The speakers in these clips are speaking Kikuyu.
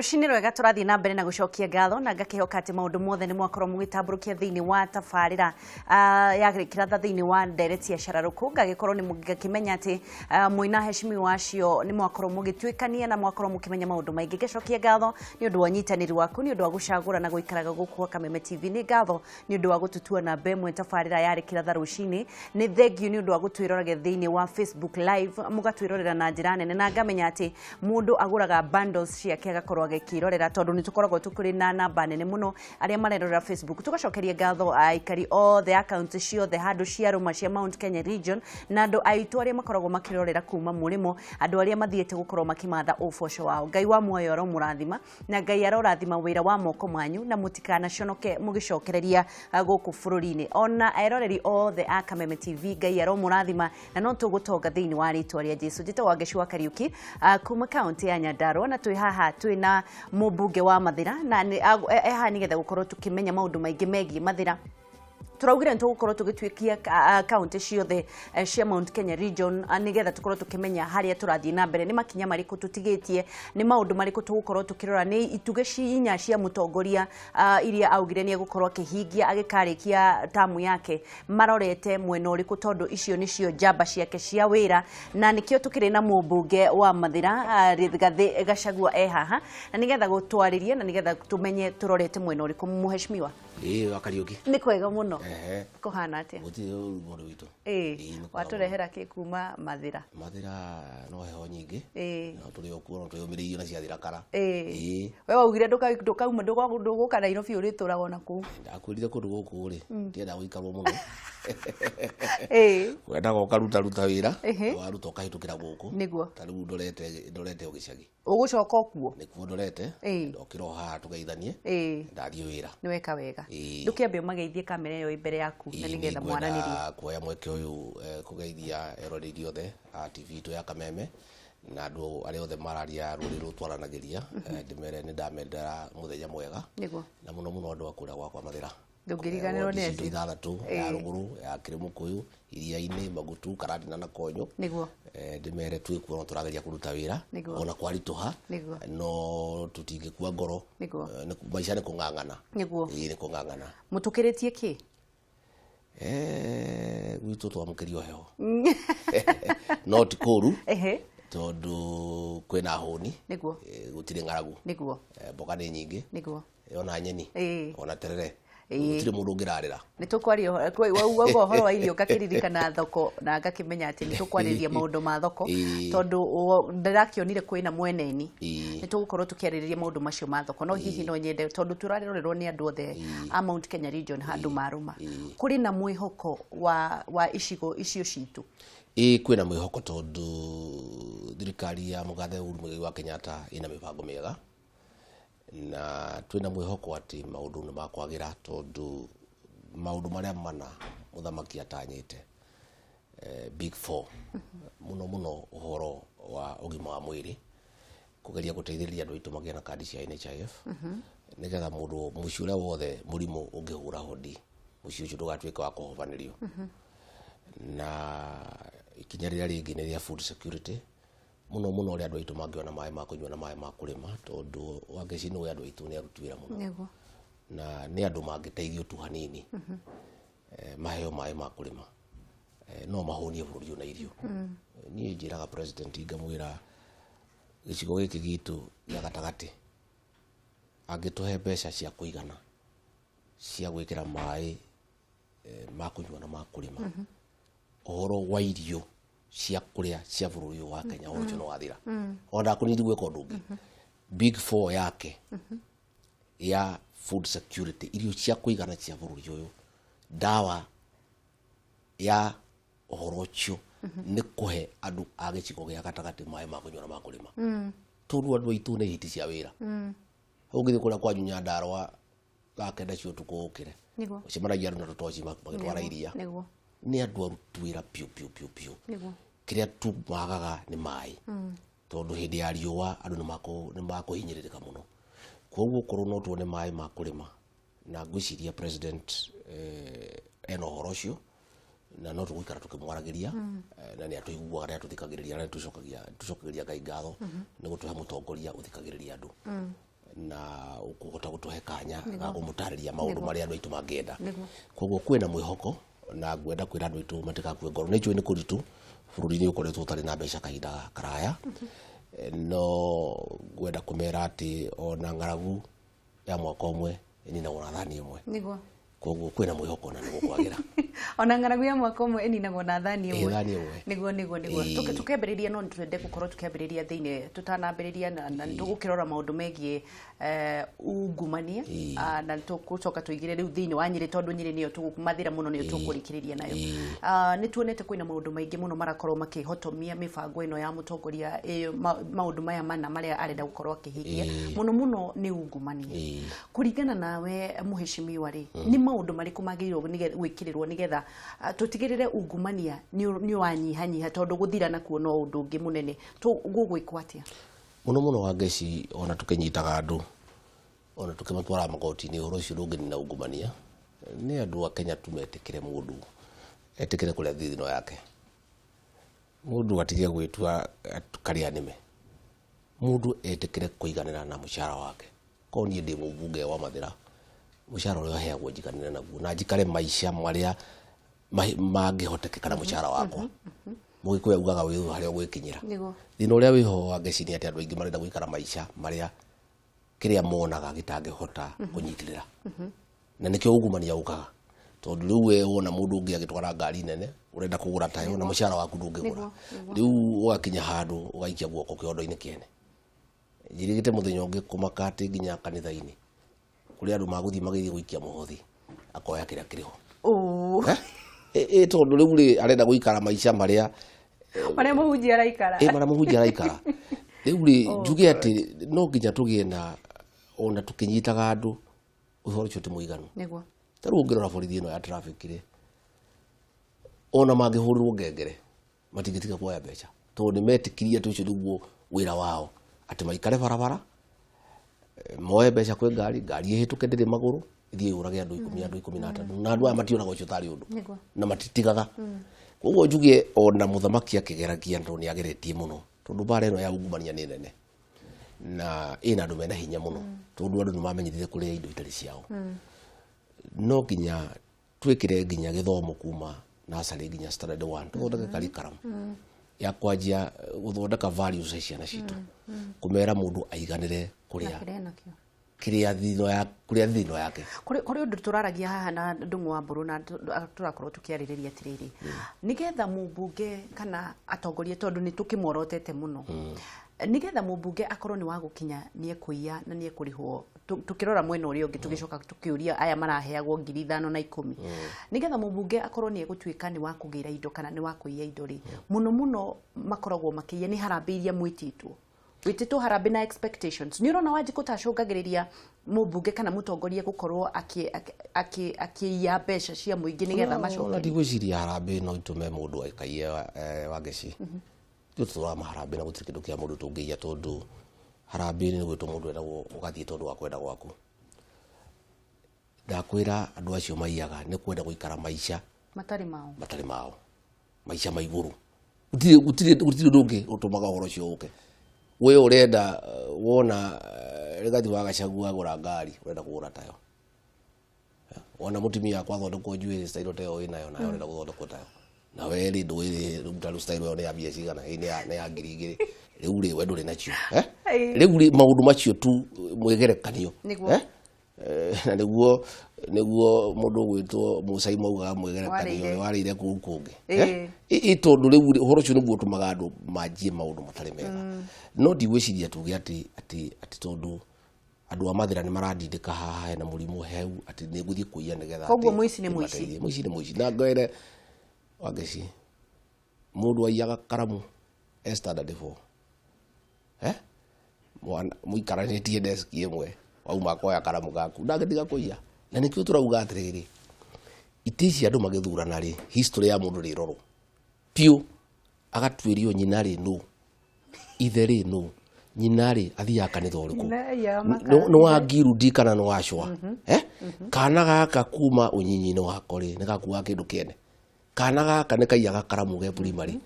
Rũcinĩ rwega, tũrathiĩ na mbere na gũcokia ngatho na ngakĩhoka atĩ maũndũ mothe nĩ mwakorwo mũgĩtambũrũkia thĩinĩ wa tabarĩra ya gĩkĩratha thĩinĩ wa ndereti ya cararũkũ. Ngagĩkorwo nĩ ngakĩmenya atĩ mwĩna heshimiwa acio nĩ mwakorwo mũgĩtuĩkania na mwakorwo mũkĩmenya maũndũ maingĩ. Ngĩcokia ngatho nĩ ũndũ wa ũnyitanĩri waku, nĩ ũndũ wa gũcagũra na gũikaraga gũkũ gwa Kameme TV. Nĩ ngatho nĩ ũndũ wa gũtũtua namba ĩmwe tabarĩra yarĩ kĩratha rũcinĩ. Nĩ thengiũ nĩ ũndũ wa gũtwĩroragĩra thĩinĩ wa Facebook Live, mũgatwĩrorera na njĩra nene, na ngamenya atĩ mũndũ agũraga bundles ciake agakorwo agĩkĩrorera, tondũ nĩ tũkoragwo tũkĩrĩ na namba nene mũno arĩa marerorera Facebook. Tũgacokeria ngatho aikari othe a kaunti ciothe handũ ciarũma cia Mount Kenya region, na andũ aitũ arĩa makoragwo makĩrorera kuma mũrĩmo, andũ arĩa mathiĩte gũkorwo makĩmatha ũboco wao. Ngai wa muoyo aromũrathima, na Ngai arorathima wĩra wa moko manyu, na mũtikanaconoke mũgĩcokereria gũkũ bũrũri-inĩ. Ona eroreri othe a Kameme TV, Ngai aromũrathima, na no tũgũtonga thĩinĩ wa rĩtwa rĩa Jesu. Njĩtagwo Wangeshi wa Kariuki kuma kaunti ya Nyandarua, na twĩ haha twĩ na mũmbunge wa Mathĩra, na e haha nĩgetha gũkorwo tũkĩmenya maũndũ maingĩ megiĩ Mathĩra. Tũraugire nĩ tũgũkorwo tũgĩtuĩkia kaunti ciothe cia Mount Kenya region, nĩgetha tũkorwo tũkĩmenya harĩa tũrathiĩ na mbere, nĩ makinya marĩkũ tũtigĩtie, nĩ maũndũ marĩkũ tũgũkorwo tũkĩrora, nĩ itugĩ inya cia mũtongoria iria augire nĩ egũkorwo akĩhingia agĩkarĩkia tamu yake marorete mwena ũrĩkũ, tondũ icio nĩcio njamba ciake cia wĩra. Na nĩkĩo tũkĩrĩ na mũmbunge wa Mathĩra, Rigathĩ Gachagua, e haha na nĩgetha gũtwarĩrie na nĩgetha tũmenye tũrorete mwena ũrĩkũ. Mũheshimiwa. Ĩĩ, wa Kariũki. Nĩ kwega mũno. Ehe. Kũhana atĩa? Gũtirĩ ũru mũndũ witũ. Ĩĩ, nĩ kwega. Watũrehera kĩ kuma Mathĩra? Mathĩra no heho nyingĩ. Ĩĩ. No tũrĩ o kuo, no twĩyũmĩrĩirie na ciathira kara. Ĩĩ. Ĩĩ. We waugire ndũkauma, ndũgũka Nairobi, ũrĩtũraga ona kũu. Ndakwĩrire kũndũ gũkũ rĩ, ndienda gũikarwo mũno. Wendaga ũkaruta ruta wĩra, waruta ũkahĩtũkĩra gũkũ. Nĩguo. Ta rĩu ndorete o gĩcagi. Ũgũcoka o kuo? Nĩkuo ndorete. Ndokĩra o haha tũgeithanie. Ndathiĩ wĩra. Nĩ weka wega. Ĩĩ. Ndũkĩambe ũmageithie kamera ĩyo ĩ mbere yaku na nĩgetha nĩngwenda mwaranĩrie. Kuoya mweke ũyũ kũgeithia eroreri othe a TV itũ ya Kameme na andũ arĩa othe mararia rũrĩ rũtwaranagĩria, ndĩmere nĩ ndamendera mũthenya mwega. Na mũno mũno andũ a kũrĩa gwakwa Mathĩra. Ndũngĩriganĩrwo nĩ Wodi citũ acio. ithathatũ, ya Rũgũrũ, ya Kĩrĩmũkũyũ, Iria-inĩ, Magutu, Karatina na Konyo. Ndĩmere twĩ kuo no tũrageria kũruta wĩra ona kwaritũha, no tũtingĩkua ngoro. Maica nĩ kũng'ang'ana. Ĩĩ, nĩ kũng'ang'ana. Mũtũkĩrĩtie kĩ? Gwitũ twamũkĩrio heho no ti kũru, tondũ kwĩna hũni. Gũtirĩ ng'aragu. Mboga nĩ nyingĩ, ona nyeni, ona terere. Gũtirĩ mũndũ ũngĩrarĩra. Nĩ tũkwaria wauga ũhoro wa irio ngakĩririkana thoko, na ngakĩmenya atĩ nĩ tũkwarĩrĩria maũndũ ma thoko, tondũ ndĩrakĩonire kwĩna mweneni. Nĩ tũgũkorwo tũkĩarĩrĩria maũndũ macio ma thoko, no hihi no nyende, tondũ tũrarorerwo nĩ andũ othe a Mount Kenya region handũ marũma, kũrĩ na mwĩhoko wa icigo icio citũ? Ĩĩ, kwĩna mwĩhoko, tondũ thirikari ya mũgathe Uhuru Muigai wa Kenyatta ĩna mĩbango mĩega, na twĩna mwĩhoko atĩ maũndũ nĩ makwagĩra, tondũ maũndũ marĩa mana mũthamaki atanyĩte, big four, mũno mũno ũhoro wa ũgima wa mwĩrĩ, kũgeria gũteithĩrĩria andũ aitũ magĩe na kandi cia NHIF, nĩgetha mũndũ mũciĩ ũrĩa wothe mũrimũ ũngĩhũra hodi, mũciĩ ũcio ndũgatuĩke wa kũhobanĩrio. Na ikinya rĩrĩa rĩngĩ nĩ rĩa food security, mũno mũno ũrĩa andũ aitũ mangĩona maĩ ma kũnyua na maĩ ma kũrĩma, tondũ Wangeci nĩ andũ aitũ nĩ aruti wĩra mũno, na nĩ andũ mangĩteithio tu hanini, maheo maĩ ma kũrĩma, no mahũnie bũrũri ũyũ na irio. Niĩ njĩraga president, ngamwĩra gĩcigo gĩkĩ gitũ gĩa gatagatĩ angĩtũhe mbeca cia kũigana cia gwĩkĩra maĩ ma kũnyua na ma kũrĩma, ũhoro wa irio cia kũrĩa cia bũrũri ũyũ wa Kenya, ũhoro ũcio nĩ wathira. Ona ndakũnindi gwĩka ũndũ ũngĩ. Big four yake ya food security, irio cia kũigana cia bũrũri ũyũ, ndawa ya ũhoro ũcio nĩ kũhe andũ a gĩcigo gĩa gatagatĩ maĩ ma kũnyua na ma kũrĩma, tondũ andũ aitũ nĩ hiti cia wĩra. Ũngĩthiĩ kũrĩa kwanyu Nyandarua thaa 9 cia ũtukũ ũkĩre, ũcemanagia andũ na tũtoci magĩtwara iria. Nĩ andũ aruti wĩra piũ piũ piũ piũ. Kĩrĩa tu magaga nĩ maĩ, tondũ hĩndĩ ya riũa andũ nĩ makũhinyĩrĩrĩka mũno. Koguo korwo no tuone maĩ ma kũrĩma, na ngwĩciria president ena ũhoro ũcio, na no tũgũikara tũkĩmwaragĩria, na nĩ atũiguaga, nĩ atũthikagĩrĩria, na nĩ tũcokagĩria Ngai ngatho nĩ gũtũhe mũtongoria ũthikagĩrĩria andũ. Na ũkũhota gũtũhe kanya ga kũmũtarĩria maũndũ marĩa andũ aitũ mangĩenda. Koguo kwĩna mwĩhoko na ngwenda kwĩra andũ aitũ matigakue ngoro. Nĩ njũĩ nĩ kũritũ, bũrũri nĩ ũkoretwo ũtarĩ na mbeca kahinda karaya, no ngwenda kũmera atĩ ona ng'aragu ya mwaka ũmwe ĩninagwo na thani ĩmwe. Koguo kwĩna mwĩhoko na nĩ gũkwagĩra. Ona ng'aragu ya mwaka ũmwe ĩninagwo na thani ĩmwe. Thani ĩmwe. Nĩguo. Tũkĩambĩrĩria, no twende gũkorwo tũkĩambĩrĩria thĩinĩ tũtanambĩrĩria na tũgũkĩrora maũndũ megiĩ ungumania, na tũgũcoka tũigĩre rĩu thĩinĩ wa Nyĩrĩ, tondũ Nyĩrĩ nĩyo tũgũmathĩra mũno, nĩyo tũkũrĩkĩrĩria nayo. Nĩ tuonete kwĩna maũndũ maingĩ mũno marakorwo makĩhotomia mĩbango ĩno ya mũtongoria, maũndũ maya mana marĩa arenda gũkorwo akĩhingia, mũno mũno nĩ ungumania. Kũringana nawe mũheshimiwa rĩ, nĩ maũndũ marĩkũ magĩrĩirwo gwĩkĩrĩrwo nĩgetha tũtigĩrĩre ungumania nĩ wanyihanyiha, tondũ gũthira nakuo no ũndũ ũngĩ mũnene? Gũgwĩkwo atĩa? Mũno mũno wa ngeci, ona tũkĩnyitaga andũ, ona tũkĩmatwara magoti-inĩ, ũhoro ũcio ndũngĩnina ungumania. Nĩ andũ a Kenya tumetĩkĩre, mũndũ etĩkĩre kũrĩa thithino yake, mũndũ atige gwĩtua karĩa nĩme, mũndũ etĩkĩre kũiganĩra na mũcara wake. Korwo niĩ ndĩ mũmbunge wa Mathĩra, mũcara ũrĩa ũheagwo njiganĩre naguo na njikare maica marĩa mangĩhotekeka na mũcara wakwa. Mũgĩkũyũ augaga wĩ harĩa ũgwĩkinyĩra. Thĩna ũrĩa wĩho wa ngeci nĩ atĩ andũ aingĩ marenda gũikara maica marĩa kĩrĩa monaga gĩtangĩhota kũnyitĩrĩra, na nĩkĩo ungumania ũkaga, tondũ rĩu we wona mũndũ ũngĩ agĩtwara ngari nene, ũrenda kũgũra tayo na mũcara waku ndũngĩgũra. Rĩu ũgakinya handũ ũgaikia guoko kĩondo-inĩ kĩene. Njirigĩte mũthenya ũngĩ kũmaka atĩ nginya kanitha-inĩ kũrĩ andũ magũthiĩ magĩthiĩ gũikia mũhothi, akoya kĩrĩa kĩrĩ ho. Ĩ tondũ rĩu rĩ, arenda gũikara maica marĩa marĩa mũhunjia araikara. Ĩ marĩa mũhunjia araikara. Rĩu rĩ, njuge atĩ no nginya tũgĩe na, ona tũkĩnyitaga andũ, ũhoro ũcio ti mũiganu. Ta rĩu ũngĩrora borithi ĩno ya traffic rĩ, ona mangĩhũrĩrwo ngengere matingĩtiga kuoya mbeca, tondũ nĩ metĩkirie atĩ ũcio nĩguo wĩra wao, atĩ maikare barabara, moe mbeca kwĩ ngari, ngari ĩhĩtũke ndĩrĩ magũrũ, ĩthiĩ yũrage andũ 10, andũ 13, na andũ aya mationaga ũcio tarĩ ũndũ na matitigaga. Koguo njuge ona mũthamaki akĩgeragia, tondũ nĩ ageretie mũno, tondũ mbara ĩno ya ungumania nĩ nene na ĩna andũ mena hinya mũno, tondũ andũ nĩ mamenyerire kũrĩa indo itarĩ ciao. No nginya twĩkĩre nginya gĩthomo kuma nursery nginya standard 1, tũthondeke curriculum ya kwanjia gũthondeka values cia ciana citũ, kũmera mũndũ aiganĩre kũrĩa kĩrĩa thithino ya kũrĩa thithino yake. Kũrĩ ũndũ tũraragia haha na Ndung'u wa Mbũrũ, na tũrakorwo tũkĩarĩrĩria atĩrĩrĩ, nĩgetha mũmbunge kana atongoria, tondũ nĩ tũkĩmworotete mũno, nĩgetha mũmbunge akorwo nĩ wa gũkinya nĩ ekũiya na nĩ ekũrĩhwo, tũkĩrora mwena ũrĩa ũngĩ, tũgĩcoka tũkĩũria aya maraheagwo 5,000 na 10, nĩgetha mũmbunge akorwo nĩ egũtuĩka nĩ wa kũgĩra indo kana nĩ wa kũiya indo rĩ, mũno mũno makoragwo makĩiya nĩ harambĩ iria mwĩtĩtwo, wĩtĩtwo harambĩ na expectations. Nĩ ũrona Wanjikũ ta acũngagĩrĩria mũmbunge kana mũtongoria gũkorwo akĩiya mbeca cia mũingĩ nĩgetha macoke? Ndigwĩciria harambĩ no itũme mũndũ aikaiye Wangeci. Ithuĩ tũtwaraga maharambĩ na gũtirĩ kĩndũ kĩa mũndũ tũngĩiya, tondũ harambĩ nĩ gwĩtwo mũndũ endagwo ũgathiĩ tondũ wa kwenda gwaku. Ndakwĩra andũ acio maiyaga nĩ kwenda gũikara maica matarĩ mao, matarĩ mao, maica ma igũrũ. Gũtirĩ ũndũ ũngĩ ũtũmaga ũhoro ũcio ũke. We ũrenda wona Rigathi wa Gachagua agũra ngari, ũrenda kũgũra tayo. Wona mũtumia akwa athondekwo njuĩrĩ style ta ĩyo wĩnayo, nawe ũrenda gũthondekwo tayo. Na we rĩ, ndũĩ rĩu ta rĩu style ĩyo nĩ ya mbia cigana, nĩ ya 2,000. Rĩu rĩ, we ndũrĩ nacio. Rĩu rĩ, maũndũ macio tu mwĩgerekanio. Na nĩguo mũndũ ũgwĩtwo Mũcai maugaga mwĩgerekanio warĩire kũu kũngĩ. Ĩ tondũ rĩu ũhoro ũcio nĩguo ũtũmaga andũ manjie maũndũ matarĩ mega. No ndigwĩciria tuge atĩ tondũ andũ a Mathĩra nĩ marandindĩka haha hena mũrimũ heu atĩ nĩ ngũthiĩ kũiya nĩgetha. Koguo mũici nĩ mũici. Mũici nĩ mũici. Na ngwĩre Wangeci, mũndũ aiyaga karamu e standard 4. Mũikaranĩtie desk ĩmwe, wauma akoya karamu gaku, ndangĩtiga kũiya. Na nĩkĩo tũrauga atĩrĩrĩ, itĩ ici andũ magĩthurana rĩ, history ya mũndũ rĩ ĩrorwo piũ, agatuĩrio nyina rĩ nũ, ithe rĩ nũ, nyina rĩ athiaga kanitha ũrĩkũ, nĩ wa ngirudi kana nĩ wa cwa. Kana gaka kuma ũnyinyi-inĩ wako rĩ, nĩ gakuaga kĩndũ kĩene. Kana gaka nĩ kaiyaga karamu ge primary.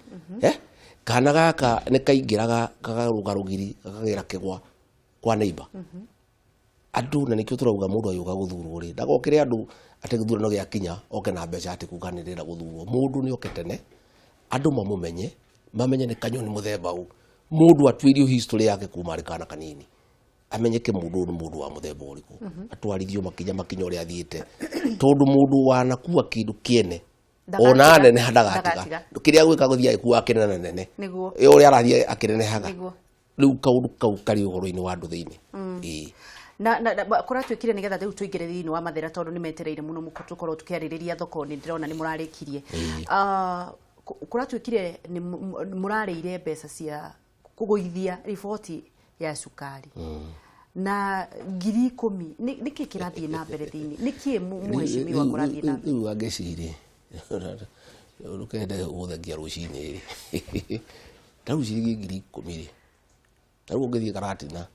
Kana gaka nĩ kaingĩraga kagarũga rũgiri gakagĩra kĩgwa kwa neighbor. Andũ na nĩkĩo tũrauga mũndũ agĩũka gũthurwo rĩ, ndagokĩre andũ atĩ gĩthurano gĩakinya oke na mbeca atĩ kuga nĩ ndĩrenda gũthurwo. Mũndũ nĩ oke tene, andũ mamũmenye, mamenye nĩ kanyoni mũthemba ũ. Mũndũ atuĩrio history yake kuma arĩ kana kanini, amenyeke mũndũ ũyũ nĩ mũndũ wa mũthemba ũrĩkũ, atwarithio makinya makinya ũrĩa athiĩte, tondũ mũndũ wanakua kĩndũ kĩene ona aneneha ndagatiga. Kĩrĩa gwĩka gũthiĩ agĩkua akĩnena nene. Ĩ ũrĩa arathiĩ akĩnenehaga. Rĩu kaũndũ kau karĩ ũhoro-inĩ wa andũ thĩinĩ. Ĩĩ. Na kũratuĩkire nĩgetha rĩu tũingĩre thĩinĩ wa mathĩra, tondũ nĩ metereire mũno tũkorwo tũkĩarĩrĩria thoko, nĩ ndĩrona nĩ mũrarĩkirie. Kũratuĩkire nĩ mũrarĩire mbeca cia kũgũithia riboti ya cukari na 10,000. Nĩkĩ kĩrathiĩ na mbere thĩinĩ? Nĩkĩ, mheshimiwa, kũrathiĩ na mbere? Rĩu angecirĩ ndũkende gũthengia rũcinĩ rĩ, ta rĩu ciringi 10,000 rĩ, ta rĩu ũngĩthiĩ Karatina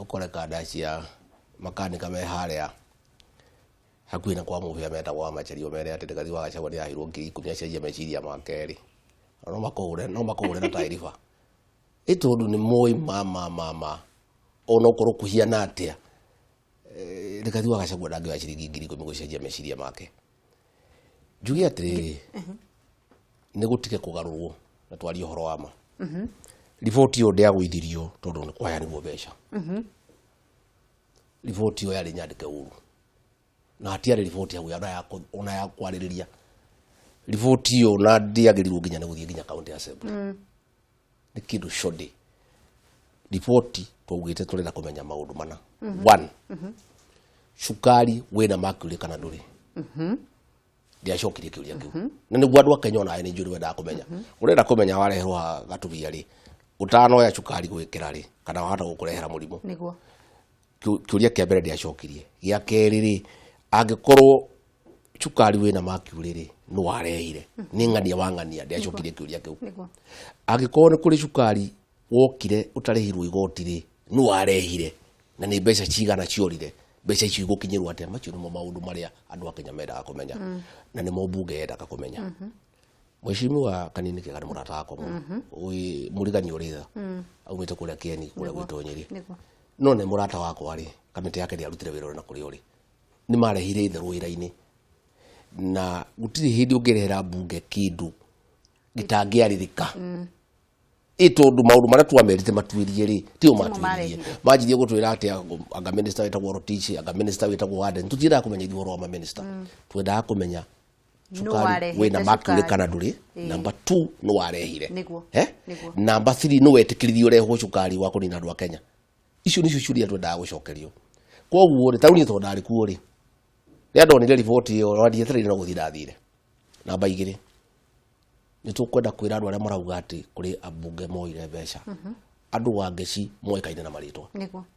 ũkore kanda cia makanika me harĩa hakuhĩ na kwa mũbĩa metagwo wa Macharia, ũmere atĩ Rigathi wa Gachagua nĩ aheirwo 10,000 acenjie meciria make rĩ, no makũhũre na tairiba ĩ, tondũ nĩ moĩ ma ma ma ma ona okorwo kũhiana atĩa, Rigathi wa Gachagua ndangĩoya ciringi 10,000 gũcenjia meciria make. Njuge atĩrĩrĩ, nĩ gũtige kũgarũrwo na twarie ũhoro wa ma. Riboti ĩyo ndĩagũithirio tondũ nĩ kwaheanirwo mbeca. Riboti ĩyo yarĩ nyandĩke ũru na hatiarĩ riboti hau ona ya kwarĩrĩria riboti ĩyo, na ndĩagĩrĩirwo nginya nĩ gũthiĩ nginya county assembly. Nĩ kĩndũ shoddy. Riboti twaugĩte tũrenda kũmenya maũndũ mana. One, cukari wĩna mercury kana ndũrĩ? Ndiacokirie kĩũria kĩu, na nĩguo andũ a Kenya onawe nĩ njũĩ wendaga kũmenya, ũrenda kũmenya wareherwo haha gatubia rĩ, ũtanoya cukari gwĩkĩra rĩ, kana wahota gũkũrehera mũrimũ. Kĩũria kĩa mbere ndiacokirie. Gĩa kerĩ rĩ, angĩkorwo cukari wĩna mercury rĩ, nĩ warehire nĩ ng'ania wa ng'ania? Ndiacokirie kĩũria kĩu. Angĩkorwo nĩ kũrĩ cukari wokire ũtarĩhirwo igoti rĩ, nĩ warehire na nĩ mbeca cigana ciorire? Mbeca icio igũkinyĩrwo atĩa? Macio nĩmo maũndũ marĩa andũ a Kenya mendaga kũmenya, na nĩmo mbunge yendaga kũmenya. Mheshimiwa Kanini Kega nĩ mũrata wakwa mũno. Wĩ mũrigani ũrĩ tha, aumĩte kũrĩa Kĩeni, kũrĩa gwitũ Nyĩrĩ. No nĩ mũrata wakwa rĩ, kamĩtĩ yake ndĩarutire wĩra ũrĩa na kũrĩa ũrĩ nĩ marehire itherũ wĩra-inĩ, na gũtirĩ hĩndĩ ũngĩrehera mbunge kĩndũ gĩtangĩarĩrĩka, ĩ tondũ maũndũ marĩa twamerĩte matuĩrie rĩ, tio matuĩrie. Marehire. Manjirie gũtwĩra atĩ anga minister wĩtagwo Rotich, anga minister wĩtagwo Warden. Tũtiendaga kũmenya ithuĩ ũhoro wa maminista, twendaga kũmenya Nũ cukari warehete wĩna mercury cukari? kana ndũrĩ. Number 2, nĩ warehire? Nĩguo. Eh? Number 3, nĩ wetĩkĩrithirio ũrehwo cukari wa kũnina andũ a Kenya? Icio nĩcio ciũria twendaga gũcokerio. Koguo rĩ, tarĩu niĩ tondũ ndarĩ kuo rĩ, rĩrĩa ndonire riboti ĩyo ona ndietereire, no gũthiĩ ndathire. Namba 2, nĩ tũkwenda kwĩra andũ arĩa marauga atĩ kũrĩ ambunge moire mbeca, andũ wa ngeci moĩkaine na marĩtwa.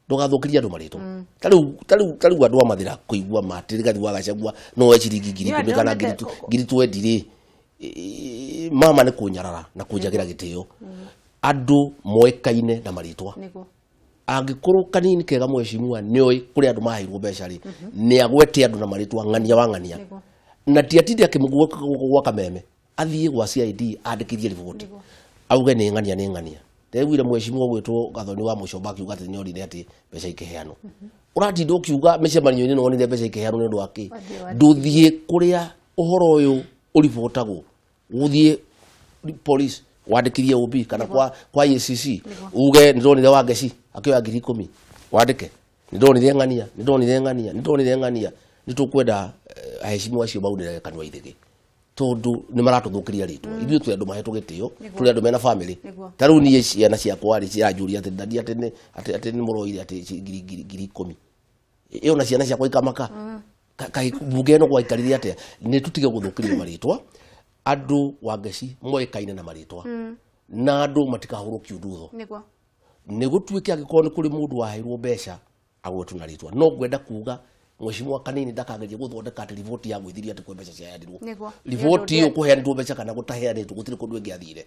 Ndũgathũkĩrie andũ marĩtwa. Ta rĩu andũ a Mathĩra kũigua ma atĩ Rigathi wa Gachagua no oe ciringi ngiri Niĩ ikũmi kana ndĩronete 20,000 rĩ, mama nĩ kũnyarara na kũnjagĩra gĩtĩo. Andũ moĩkaine na marĩtwa. Angĩkorwo Kanini Kega mheshimiwa nĩoĩ kũrĩ andũ maheirwo mbeca rĩ, nĩ agwete andũ na marĩtwa, ng'ania wa ng'ania. Na ti atinde akĩmũgua gwa kameme, athiĩ gwa CID andĩkithie riboti, auge nĩ ng'ania nĩ ng'ania. Ndegwire mheshimiwa gwĩtwo Gathoni wa Mũcomba akiuga atĩ nĩorire atĩ mbeca ikĩheanwo. Ũratinda ũkiuga mĩcemanio-inĩ nĩwonire mbeca ikĩheanwo nĩ ũndũ wa kĩ? Wathiĩ. Ndũthiĩ kũrĩa ũhoro ũyũ ũribotagwo, ũthiĩ police wandĩkithie OB kana kwa EACC, uge nĩndonire Wangeci akĩoya 10,000, wandĩke nĩndonire ng'ania, nĩndonire ng'ania, nĩndonire ng'ania. Nĩtũkwenda aheshimiwa acio maunĩre kanua ithĩgĩ, tondũ nĩ maratũthũkĩria rĩtwa. Ithuĩ twĩ andũ mahetwo gĩtĩo, tũrĩ andũ mena family. Ta rĩu niĩ ciana ciakwa rĩ, ciranjũria atĩ ndadi atĩ nĩ mũroire atĩ ngiri 10,000 ĩyo, na ciana ciakwa ikamaka. Kaĩ mbunge ĩno gwaikarire atĩa? Nĩ tũtige gũthũkĩrio marĩtwa. Andũ Wangeci moĩkaine na marĩtwa, na andũ matikahũrwo kiundutho. Nĩ gũtuĩke angĩkorwo nĩ kũrĩ mũndũ waheirwo mbeca, agwetwo na rĩtwa. No ngwenda kuga mheshimiwa Kanini ndakagerie gũthondeka atĩ riboti ya gwĩthiria atĩ kwĩ mbeca ciaheanirwo. Riboti ĩyo, kũheanĩtwo mbeca kana gũtaheanĩtwo, gũtirĩ kũndũ ĩngĩathire,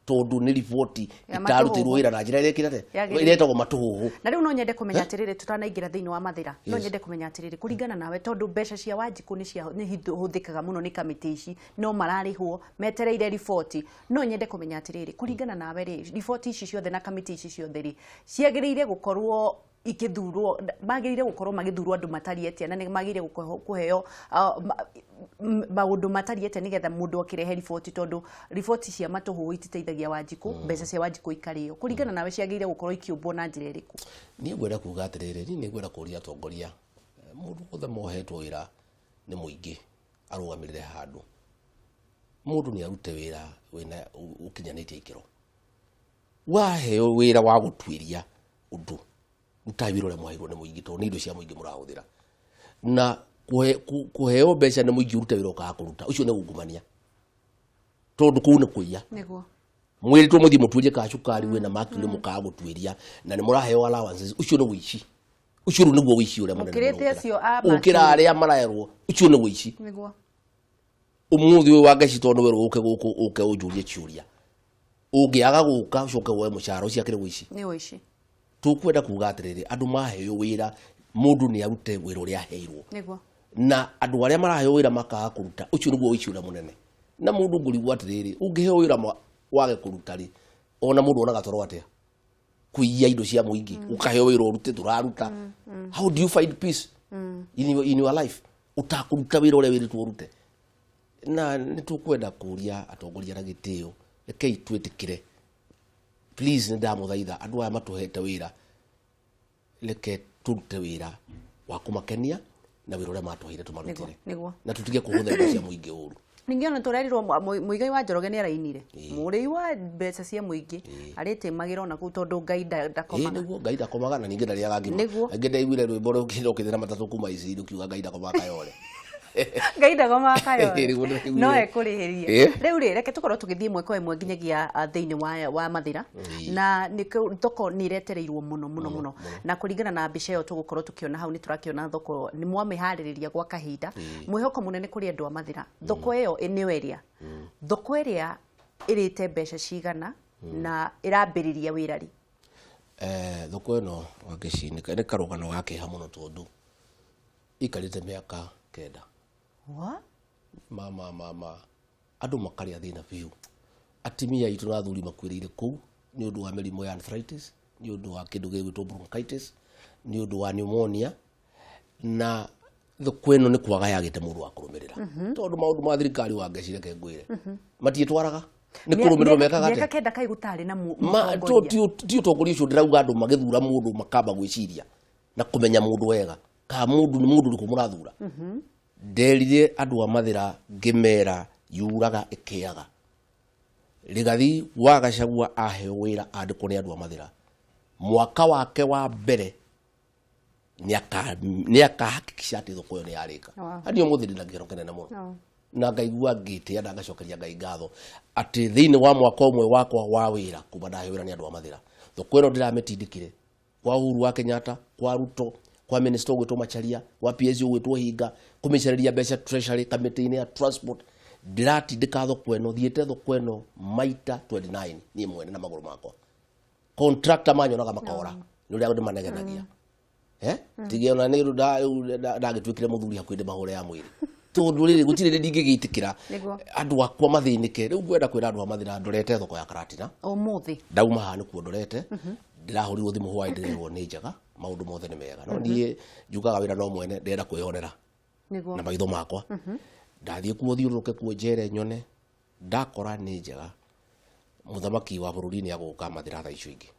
tondũ nĩ riboti Ya ĩtarutirwo matũhũhũ. wĩra na njĩra ĩrĩa ĩkĩrĩte Yagĩrĩire. ĩrĩa ĩtagwo matũhũhũ. Na rĩu no nyende kũmenya atĩrĩrĩ, tũtanaingĩra thĩinĩ wa mathĩra, no nyende kũmenya atĩrĩrĩ, kũringana nawe, tondũ mbeca cia Wanjikũ nĩ hũthĩkaga mũno nĩ kamĩtĩ ici, no mararĩhwo metereire riboti, no nyende kũmenya atĩrĩrĩ, kũringana nawe rĩ, riboti ici ciothe na kamĩtĩ ici ciothe rĩ, ciagĩrĩire gũkorwo Ikĩthurwo magĩrĩire gũkorwo magĩthurwo andũ matariĩ atĩa, na nĩ magĩrĩire kũheo maũndũ matariĩ atĩa nĩgetha mũndũ akĩrehe riboti, tondũ riboti cia matũhũhũ ititeithagia Wanjikũ, mbeca cia Wanjikũ ikarĩo. Kũringana nawe, ciagĩrĩire gũkorwo ikĩũmbwo na njĩra ĩrĩkũ? Niĩ ngwenda kuga atĩrĩrĩ, niĩ nĩ ngwenda kũria atongoria, mũndũ wothe mohetwo wĩra nĩ mũingĩ arũgamĩrĩre handũ, mũndũ nĩ arute wĩra wĩna ũkinyanĩtie ikĩro. Waheo wĩra wa gũtuĩria ũndũ, rutai wĩra ũrĩa mwaheirwo nĩ mũingĩ, tondũ nĩ indo cia mũingĩ mũrahũthĩra. Na kũheo mbeca nĩ mũingĩ ũrute wĩra ũkaga kũruta, ũcio nĩ ungumania, tondũ kũu nĩ kũiya. Mwĩrĩtwo mũthiĩ mũtuĩrie kana cukari wĩna mercury, mũkaga gũtuĩria, na nĩ mũraheo allowances, ũcio nĩ ũici. Ũcio rĩu nĩguo ũici ũrĩa mũnene Mũkĩrĩte mũno. acio a ũkĩra arĩa maraerwo, ũcio nĩ ũici. Ũmũthĩ ũyũ wa Ngeci, tondũ nĩ werwo ũke gũkũ, ũke ũnjũrie ciũria, ũngĩaga gũka ũcoke woe mũcara, ũcio akĩrĩ ũici. Nĩ ũici. Tũkwenda kuga atĩrĩrĩ, andũ maheo wĩra, mũndũ nĩ arute wĩra ũrĩa aheirwo. Na andũ arĩa maraheo wĩra makaga kũruta, ũcio nĩguo ũici ũrĩa mũnene. Na mũndũ ngũrigwo atĩrĩrĩ, ũngĩheo wĩra wage kũruta rĩ, ona mũndũ onaga toro atĩa? Kũiya indo cia mũingĩ, ũkaheo wĩra ũrute, tũraruta, how do you find peace in your life ũtakũruta wĩra ũrĩa wĩrĩtwo ũrute? Na nĩ tũkwenda kũria atongoria na gĩtĩo, rekei twĩtĩkĩre, please, nĩ ndamũthaitha, andũ aya matũhete wĩra, reke tũrute wĩra wa kũmakenia na wĩra ũrĩa matũheire tũmarutĩre, na tũtige kũhũthĩra indo cia mũingĩ ũru. Ningĩ ona tũrerirwo Muigai wa Njoroge nĩ arainire mũrĩi wa mbeca cia mũingĩ arĩtĩmagĩra ona kũu, tondũ Ngai ndakomaga. Nĩguo, Ngai ndakomaga na ningĩ ndarĩaga ngima. Angĩ ndaiguire rwĩmbo rũkĩra na matatũ kuma ici rũkiuga Ngai ndakomaga kayore. Ngai ndakomaga kayore. Nĩguo ndĩraiguire. No ekũrĩhĩria. Rĩu rĩ, reke tũkorwo tũgĩthiĩ ĩmwe kwa ĩmwe nginyagia thĩinĩ wa Mathĩra, na nĩkĩo thoko nĩ ĩretereirwo mũno mũno mũno, na kũringana na mbica ĩyo tũgũkorwo tũkĩona hau, nĩ tũrakĩona thoko nĩ mwamĩharĩrĩria gwa kahinda. Mwĩhoko mũnene kũrĩ andũ a Mathĩra, thoko ĩyo nĩyo ĩrĩa thoko ĩrĩa ĩrĩte mbeca cigana na ĩrambĩrĩria wĩra rĩ? Thoko ĩno, Wangeci, nĩ karũgano ga kĩeha mũno, tondũ ikarĩte mĩaka 9. What? Ma andũ makarĩa thĩna biũ, atimia aitũ na athuri makuĩrĩire kũu nĩ ũndũ wa mĩrimũ ya arthritis, nĩ ũndũ wa kĩndũ gĩgwĩtwo bronchitis, nĩ ũndũ wa pneumonia. Na thoko ĩno nĩ kwaga yagĩte mũndũ wa kũrũmĩrĩra, tondũ maũndũ ma thirikari, wa Ngeci, reke ngwĩre, matiĩtwaraga, nĩ kũrũmĩrĩrwo mekaga mĩaka atĩa? 9 kaĩ gũtarĩ na Ma to mũtongoria? Ti ũtongoria ũcio ndĩrauga. Andũ magĩthura mũndũ makamba gwĩciria na kũmenya mũndũ wega, kana mũndũ nĩ mũndũ ũrĩkũ mũrathura. Nderire andũ a Mathĩra, ngĩmera yuraga ĩkĩaga. Rigathi wa Gachagua aheo wĩra, andĩkwo nĩ andũ a Mathĩra, mwaka wake wa mbere nĩ akahakikisha atĩ thoko ĩyo nĩ yarĩka. Niĩ ũmũthĩ ndĩna gĩkeno kĩnene mũno na ngaigua ngĩtĩa na ngacokeria Ngai ngatho atĩ thĩinĩ wa mwaka ũmwe wakwa wa wĩra kuma ndaheo wĩra nĩ andũ a Mathĩra, thoko ĩno ndĩramĩtindĩkire kwa Uhuru wa Kenyatta, kwa Ruto, kwa minister ũgwĩtwo Macharia, kwa PS ũgwĩtwo Hinga, kũmĩcarĩria mbeca treasury, kamĩtĩ-inĩ ya transport. Ndĩratindĩka thoko ĩno, thiĩte thoko ĩno maita 29 niĩ mwene na magũrũ makwa. Contractor manyonaga makora nĩ ũrĩa ndĩmanegenagia. Tige ona nĩ ndagĩtuĩkire mũthuri hakuhĩ ndĩmahũre ya mwĩrĩ, tondũ rĩrĩ gũtirĩ rĩ ndingĩgĩtĩkĩra andũ akwa mathĩnĩke. Rĩu ngwenda kwĩra andũ a Mathĩra ndorete thoko ya Karatina. Ũmũthĩ? Ndauma haha nĩkuo ndorete. Ndĩrahũrirwo thimũ hwaĩ, ndĩrerwo nĩ njega, maũndũ mothe nĩ mega, no niĩ njugaga wĩra no mwene, ndĩrenda kwĩyonera na maitho makwa. Ndathiĩ kuo, thiũrũrũke kuo, njere, nyone, ndakora nĩ njega, mũthamaki wa bũrũri nĩ agũka Mathĩra thaa icio ingĩ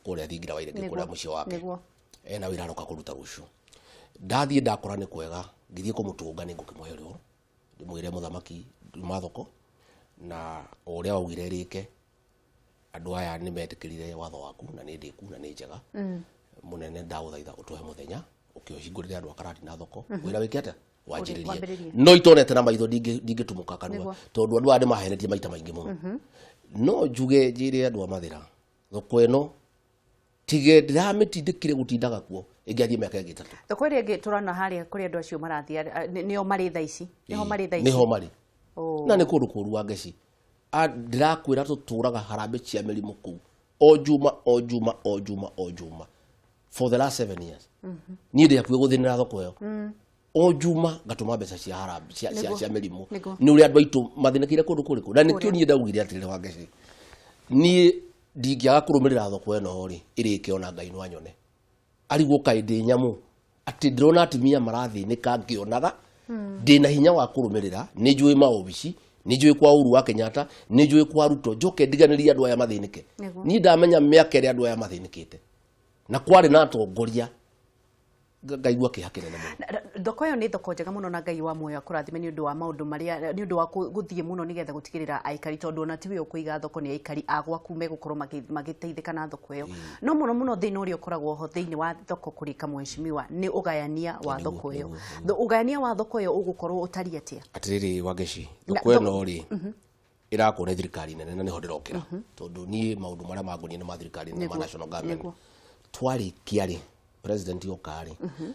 kũrĩa thingira wa Irenge, kũrĩa mũciĩ wake. Ena wĩra aroka kũruta rũciũ. Ndathiĩ ndakora nĩ kwega, ngĩthiĩ kũmũtũnga, nĩ ngũkĩmũhe ũhoro, ndĩmwĩre mũthamaki nduma thoko na o ũrĩa waugire rĩke, andũ aya nĩ metĩkĩrire watho waku na nĩ ndĩku na nĩ njega. Mũnene, ndagũthaitha ũtũhe mũthenya ũkĩũhingũrĩre andũ a Karatina thoko, wĩra wĩke atĩa, wanjĩrĩrie. Wambĩrĩrie. No itonete na maitho ndingĩtumũka kanua, tondũ andũ aya nĩ mahenetie maita maingĩ mũno. No njuge njĩre andũ a Mathĩra, thoko ĩno tige ndĩramĩtindĩkire gũtindaga kuo ĩngĩathiĩ mĩaka ĩngĩ 3. Thoko ĩrĩa ĩngĩ tũrona harĩa kũrĩa andũ acio marathiĩ, nĩo marĩ thaa ici, nĩho marĩ thaa ici? Nĩho marĩ. Na nĩ kũndũ kũru, wa Ngeci. Ndĩrakwĩra tũtũraga harambĩ cia mĩrimũ kũu o juma, o juma, o juma, o juma for the last 7 years. Niĩ ndĩ hakuhĩ gũthĩnĩra thoko ĩyo. O juma ngatũma mbeca cia harambĩ cia mĩrimũ. Nĩ ũrĩa andũ aitũ mathĩnĩkĩire kũndũ kũrĩkũ, na nĩkĩo niĩ ndaugire atĩrĩrĩ, wa Ngeci, niĩ ndingĩaga kũrũmĩrĩra thoko ĩno rĩ ĩrĩke, ona Ngai no anyone. Arigwo kaĩ ndĩ nyamũ atĩ ndĩrona atumia marathĩnĩka ngĩonaga ndĩna hinya wa kũrũmĩrĩra. Nĩ njũĩ maobici, nĩ njũĩ kwa Uhuru wa Kenyatta, nĩ njũĩ kwa Ruto, njoke ndiganĩrie andũ aya mathĩnĩke. Niĩ ndamenya mĩaka ĩrĩa andũ aya mathĩnĩkĩte na kwarĩ na atongoria, ngaigua kĩeha kĩnene mũno. Thoko ĩyo nĩ thoko njega mũno, na Ngai wa muoyo akũrathime nĩ ũndũ wa maũndũ marĩa, nĩ ũndũ wa gũthiĩ mũno nĩgetha gũtigĩrĩra aikari, tondũ ona tiwe ũkũiga thoko, nĩ aikari a gwaku megũkorwo magĩteithĩka na thoko ĩyo. No mũno mũno thĩna ũrĩa ũkoragwo ho thĩinĩ wa thoko kũrĩka, mheshimiwa, nĩ ũgayania wa thoko ĩyo. Ũgayania wa thoko ĩyo ũgũkorwo ũtariĩ atĩa? Atĩrĩrĩ Wangeci, thoko ĩno rĩ, ĩrakwo nĩ thirikari nene, na nĩho ndĩrokĩra, tondũ niĩ maũndũ marĩa mangoniĩ nĩ ma thirikari nene, ma national government. Twarĩkia rĩ, president oka rĩ,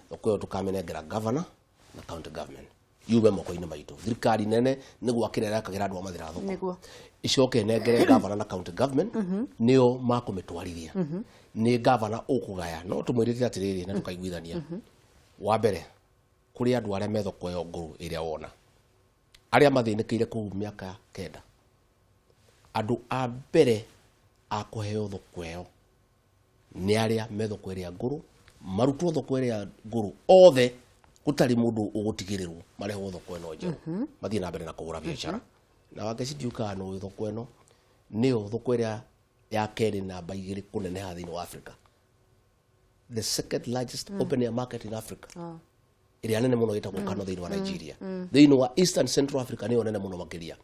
thoko ĩyo tũkamĩnengera governor na county government, yume moko-inĩ maitũ. Thirikari nene nĩ gwakĩra ĩrakagĩra andũ a Mathĩra thoko, icoke ĩnengere governor na county government, nĩo makũmĩtwarithia. Nĩ governor ũkũgaya, no tũmwĩrĩte atĩrĩrĩ na tũkaiguithania, wa mbere, kũrĩ andũ arĩa me thoko ĩyo ngũrũ ĩrĩa wona, arĩa mathĩnĩkĩire kũu mĩaka 9, andũ a mbere a kũheo thoko ĩyo nĩ arĩa me thoko ĩrĩa ngũrũ, marutwo thoko ĩrĩa ngũrũ othe, gũtarĩ mũndũ ũgũtigĩrĩrwo, marehwo thoko ĩno njerũ, mathiĩ na mbere na kũhũra biacara. Na Wangeci, ndiũkaga nũĩ thoko ĩno nĩyo thoko ĩrĩa ya kerĩ namba 2 kũneneha thĩinĩ wa Africa, the second largest open air market in Africa. Ĩrĩa nene mũno ĩtagwo Kano thĩinĩ wa Nigeria. Thĩinĩ wa Eastern Central Africa nĩyo nene mũno makĩria.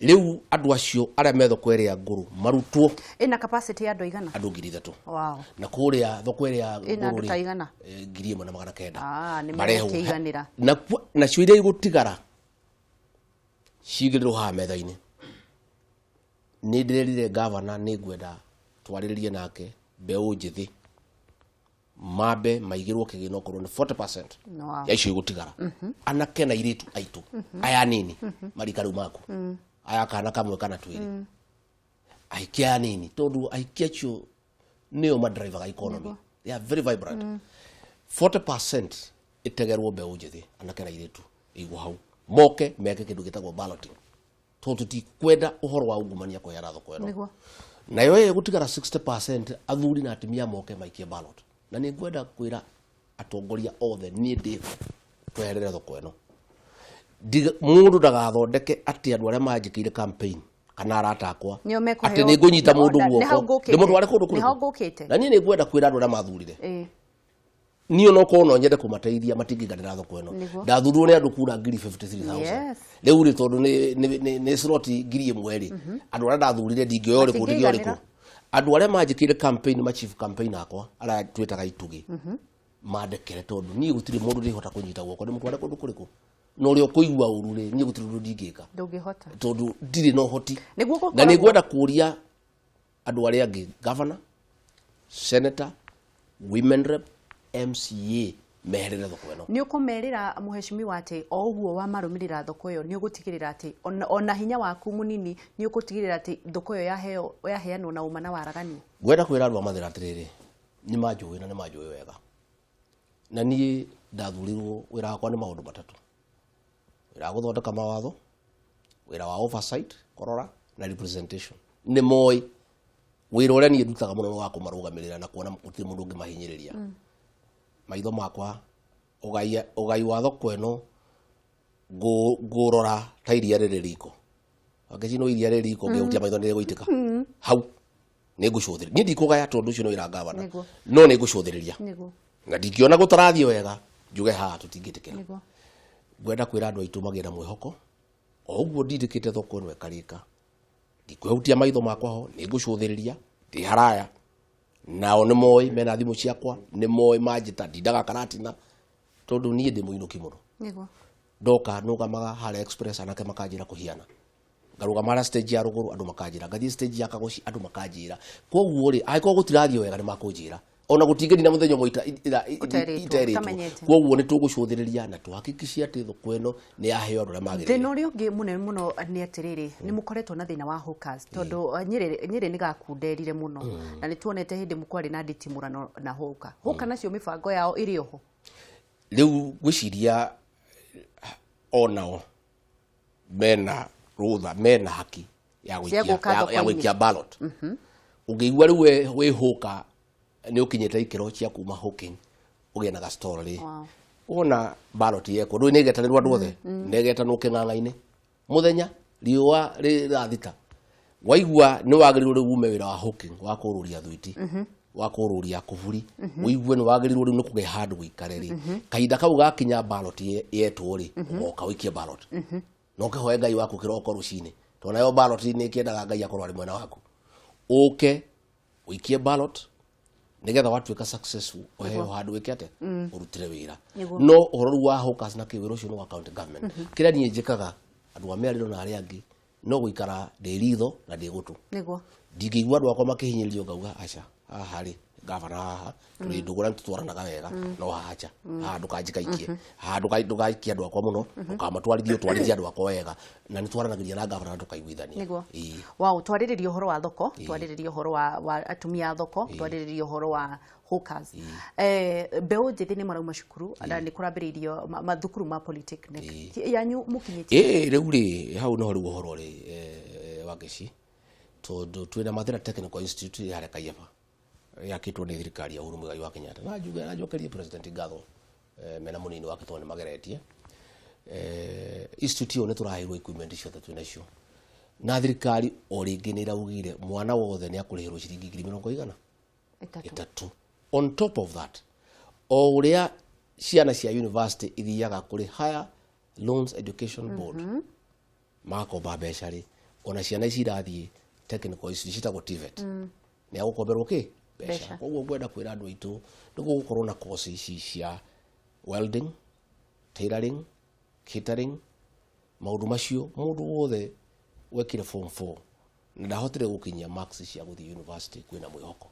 Rĩu andũ acio arĩa me thoko ĩrĩa ngũrũ marutwo. Ĩna capacity ya andũ aigana? Andũ 3,000. Na kũrĩa thoko ĩrĩa Ĩna andũ ngũrũ ta rĩ, igana? 1,900. Ah, nĩ Marehwo. megũkĩiganĩra. Nacio iria igũtigara cigĩrĩrwo haha metha-inĩ. Nĩ ndĩrerire gavana nĩ ngwenda twarĩrĩrie nake mbeũ njĩthĩ mambe maigĩrwo kĩgĩna okorwo nĩ 40% ya icio igũtigara, anake na airĩtu aitũ aya nini marika rĩu maku aya, kana kamwe kana twĩrĩ, ahiki aya nini, tondũ ahiki acio nĩo madrivaga economy. They are very vibrant. 40% ĩtegerwo mbeũ njĩthĩ, anake na airĩtu, ĩigwo hau moke meke kĩndũ gĩtagwo balloting, tondũ tũtikwenda ũhoro wa ungumania kũheana thoko ĩno. Nayo ĩyo gũtigara 60%, athuri na atumia moke maikie ballot. Na nĩ ngwenda kwĩra atongoria othe, niĩ ndĩho, tweherere thoko ĩno. Mũndũ ndagathondeke atĩ andũ arĩa manjĩkĩire campaign kana arata akwa Nĩo mekũheo- atĩ nĩ ngũnyita mũndũ Nĩ hau guoko ngũkĩte. ndĩmũtware kũndũ Nĩ hau kũrĩkũ. ngũkĩte. Na niĩ nĩ ngwenda kwĩra andũ arĩa mathurire, niĩ onokorwo no nyende kũmateithia, matingĩiganĩra thoko ĩno. Ndathurirwo nĩ andũ kura 53,000. Rĩu rĩ, tondũ nĩ slot 1,000 rĩ, andũ arĩa ndathurire ndingĩoya ũrĩkũ, ndingĩoya ũrĩkũ. Matingĩiganĩra. Andũ arĩa manjĩkĩire campaign, ma chief campaign akwa arĩa twĩtaga itugĩ, mandekere, tondũ niĩ gũtirĩ mũndũ ndĩhota kũnyita guoko ndĩmũtware kũndũ kũrĩkũ, na ũrĩa ũkũigua ũru rĩ, niĩ gũtirĩ ũndũ ndingĩka. Ndũngĩhota. Tondũ ndirĩ na ũhoti. Nĩguo Na nĩ gũkoragwo- ngwenda kũria andũ arĩa angĩ, governor, senator, women rep, MCA, meherere thoko ĩno. Nĩ ũkũmerĩra, mũheshimiwa, atĩ o ũguo wamarũmĩrĩra thoko ĩyo, nĩ ũgũtigĩrĩra atĩ ona hinya waku mũnini nĩ ũgũtigĩrĩra atĩ thoko ĩyo yaheo, yaheanwo na ũma na waragania? Ngwenda kwĩra andũ a Mathĩra atĩrĩrĩ, nĩ manjũĩ na nĩ manjũĩ wega, na niĩ ndathurirwo wĩra wakwa nĩ maũndũ matatũ: wĩra wa gũthondeka mawatho, wĩra wa oversight, kũrora, na representation. Nĩ moĩ wĩra ũrĩa niĩ ndutaga mũno nĩ wa kũmarũgamĩrĩra na kuona gũtirĩ mũndũ ũngĩmahinyĩrĩria. Maitho makwa, ũgai wa thoko ĩno ngũrora ta iria rĩrĩ riko. Wangeci, no iria rĩrĩ riko, ngĩhutia maitho nĩ rĩgũitĩka hau. Nĩ ngũcũthĩrĩria. Niĩ ndikũgaya tondũ ũcio nĩ wĩra gavana. No nĩ ngũcũthĩrĩria na ndingĩona gũtarathiĩ wega, njuge haha tũtingĩtĩkĩra. Ngwenda kwĩra andũ aitũ magĩe na mwĩhoko. O ũguo ndindĩkĩte thoko ĩno ĩkarĩka, ndikwĩhutia maitho makwa ho, nĩ ngũcũthĩrĩria ndĩ haraya. Nao nĩ moĩ mena thimũ ciakwa, nĩ moĩ manjĩta, ndindaga karatina tondũ niĩ ndĩ mũinũki mũno. Ndoka nũgamaga harĩa Express, anake makanjĩra kũhiana, ngarũgama harĩa stage ya rũgũrũ, andũ makanjĩra, ngathiĩ stage ya Kagoci, andũ makanjĩra. Koguo rĩ, angĩkorwo gũtirathiĩ wega, nĩ makũnjĩra. Ona gũtingĩnina mũthenya ũmwe Ũterĩtwo, iterĩtwo. ũtamenyete. Koguo nĩ tũgũcũthĩrĩria na tũhakikicie atĩ thoko ĩno nĩ yaheo andũ arĩa magĩrĩire. Thĩna ũrĩa ũngĩ mũnene mũno nĩ atĩrĩrĩ, nĩ mũkoretwo na thĩna wa hawkers, tondũ Nyĩrĩ nĩ gakunderire mũno, na nĩ tuonete hĩndĩ kwarĩ na nditimũrano na hawker. Hawker nacio mĩbango yao ĩrĩ oho? Rĩu ngwĩciria onao mena rũtha, mena haki ya Cia gũka ya thoko-inĩ. gũikia ballot. Ũngĩigua rĩu we wĩ hũka. Nĩ ũkinyĩte ikĩro cia kuma hawking ũgĩe na gastore rĩ, Wow. wona ballot yekwo, ndũĩ nĩ ĩgetanĩrwo andũ othe, nĩ ĩgetanwo kĩng'ang'a-inĩ mũthenya riũa rĩrathita, waigua nĩ wagĩrĩirwo rĩu ume wĩra wa hawking, wa kũrũria thwiti, wa kũrũria kuburi, ũigue nĩ wagĩrĩirwo rĩu nĩ kũgĩa handũ gũikare rĩ, kahinda kau gakinya ballot yetwo rĩ, ũgoka ũikie ballot na ũkĩhoe Ngai waku kĩroko rũcinĩ, tondũ nayo ballot nĩ ĩkĩendaga Ngai akorwo arĩ mwena waku, ũke ũikie ballot nigetha watuĩka successful ũheo handũ wĩke atĩa, ũrutĩre wĩra. Nĩguo. No ũhoro rĩu wa hawkers na kĩ, wĩra ũcio nĩ wa county government. Kĩrĩa niĩ njĩkaga andũ a mĩarĩro na arĩa angĩ no gũikara ndĩ ritho na ndĩ gũtũ. Ndingĩigua andũ akwa makĩhinyĩrĩrio ngauga aca, haha rĩ, gavana haha tũrĩ ndũgũ na nĩtũtwaranaga wega, no haha aca, haha ndũkanjikaikie, haha ndũgaikie andũ akwa mũno, ndũkamatwarithie, ũtwarithie andũ akwa wega, na nĩtwaranagĩria na gavana na tũkaiguithania. Nĩguo. Ĩĩ. Wow, twarĩrĩria ũhoro wa thoko, twarĩrĩria ũhoro wa atumia a thoko, twarĩrĩria ũhoro wa hawkers. Mbeũ njĩthĩ nĩ marauma cukuru na nĩ kũrambĩrĩirio mathukuru ma polytechnic yanyu mũkinyĩtie? Ĩĩ, rĩu rĩ, hau noho rĩu ũhoro rĩ, wa ngeci, tondũ twĩna Mathira Technical Institute ĩ harĩa Kaiyaba, yakĩtwo nĩ thirikari ya Uhuru Muigai wa Kenyatta, na njuge na njokerie president ngatho, mena mũnini wake tondũ nĩ mageretie. Institute ĩyo nĩ tũraheirwo equipment ciothe twĩ nacio na thirikari o rĩngĩ nĩ ĩraugire mwana wothe nĩ akũrĩhĩrwo ciringi ngiri mĩrongo igana 30. 30. On top of that, o ũrĩa ciana cia university ithiaga kũrĩ Higher Loans Education Board magakomba mbeca rĩ, ona ciana ici irathiĩ technical institute citagwo TVET nĩ agũkomberwo kĩ mbeca. Mbeca. Koguo ngwenda kwĩra andũ aitũ nĩ gũgũkorwo na course ici cia welding, tailoring, catering, maũndũ macio. Mũndũ wothe wekire form 4 na ndahotire gũkinyia marks cia gũthiĩ university, kwĩna mwĩhoko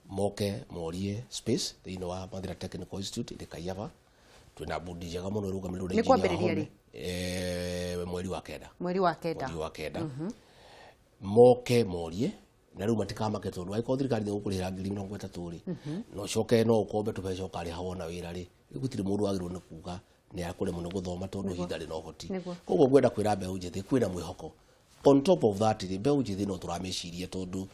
moke morie space thĩinĩ wa Mathira Technical Institute ĩrĩ Kaiyaba. Twĩna bundi njega mũno ĩrũgamĩrĩirwo nĩ Nĩ engineer kwambĩrĩria Wahome. rĩ? Mweri wa kenda. Mweri wa kenda. Mweri wa kenda moke morie, na rĩu matikamake tondũ angĩkorwo thirikari nĩ gũkũrĩhĩra ngiri 30 rĩ, na ũcoke no ũkombe tũbeca ũkarĩha wona wĩra rĩ, rĩu gũtirĩ mũndũ wagĩrĩirwo nĩ kuga nĩ akũremwo nĩ gũthoma tondũ ihinda rĩ na ũhoti. Koguo ngwenda kwĩra mbeũ njĩthĩ kwĩna mwĩhoko. On top of that rĩ, mbeũ njĩthĩ no tũramĩciria tondũ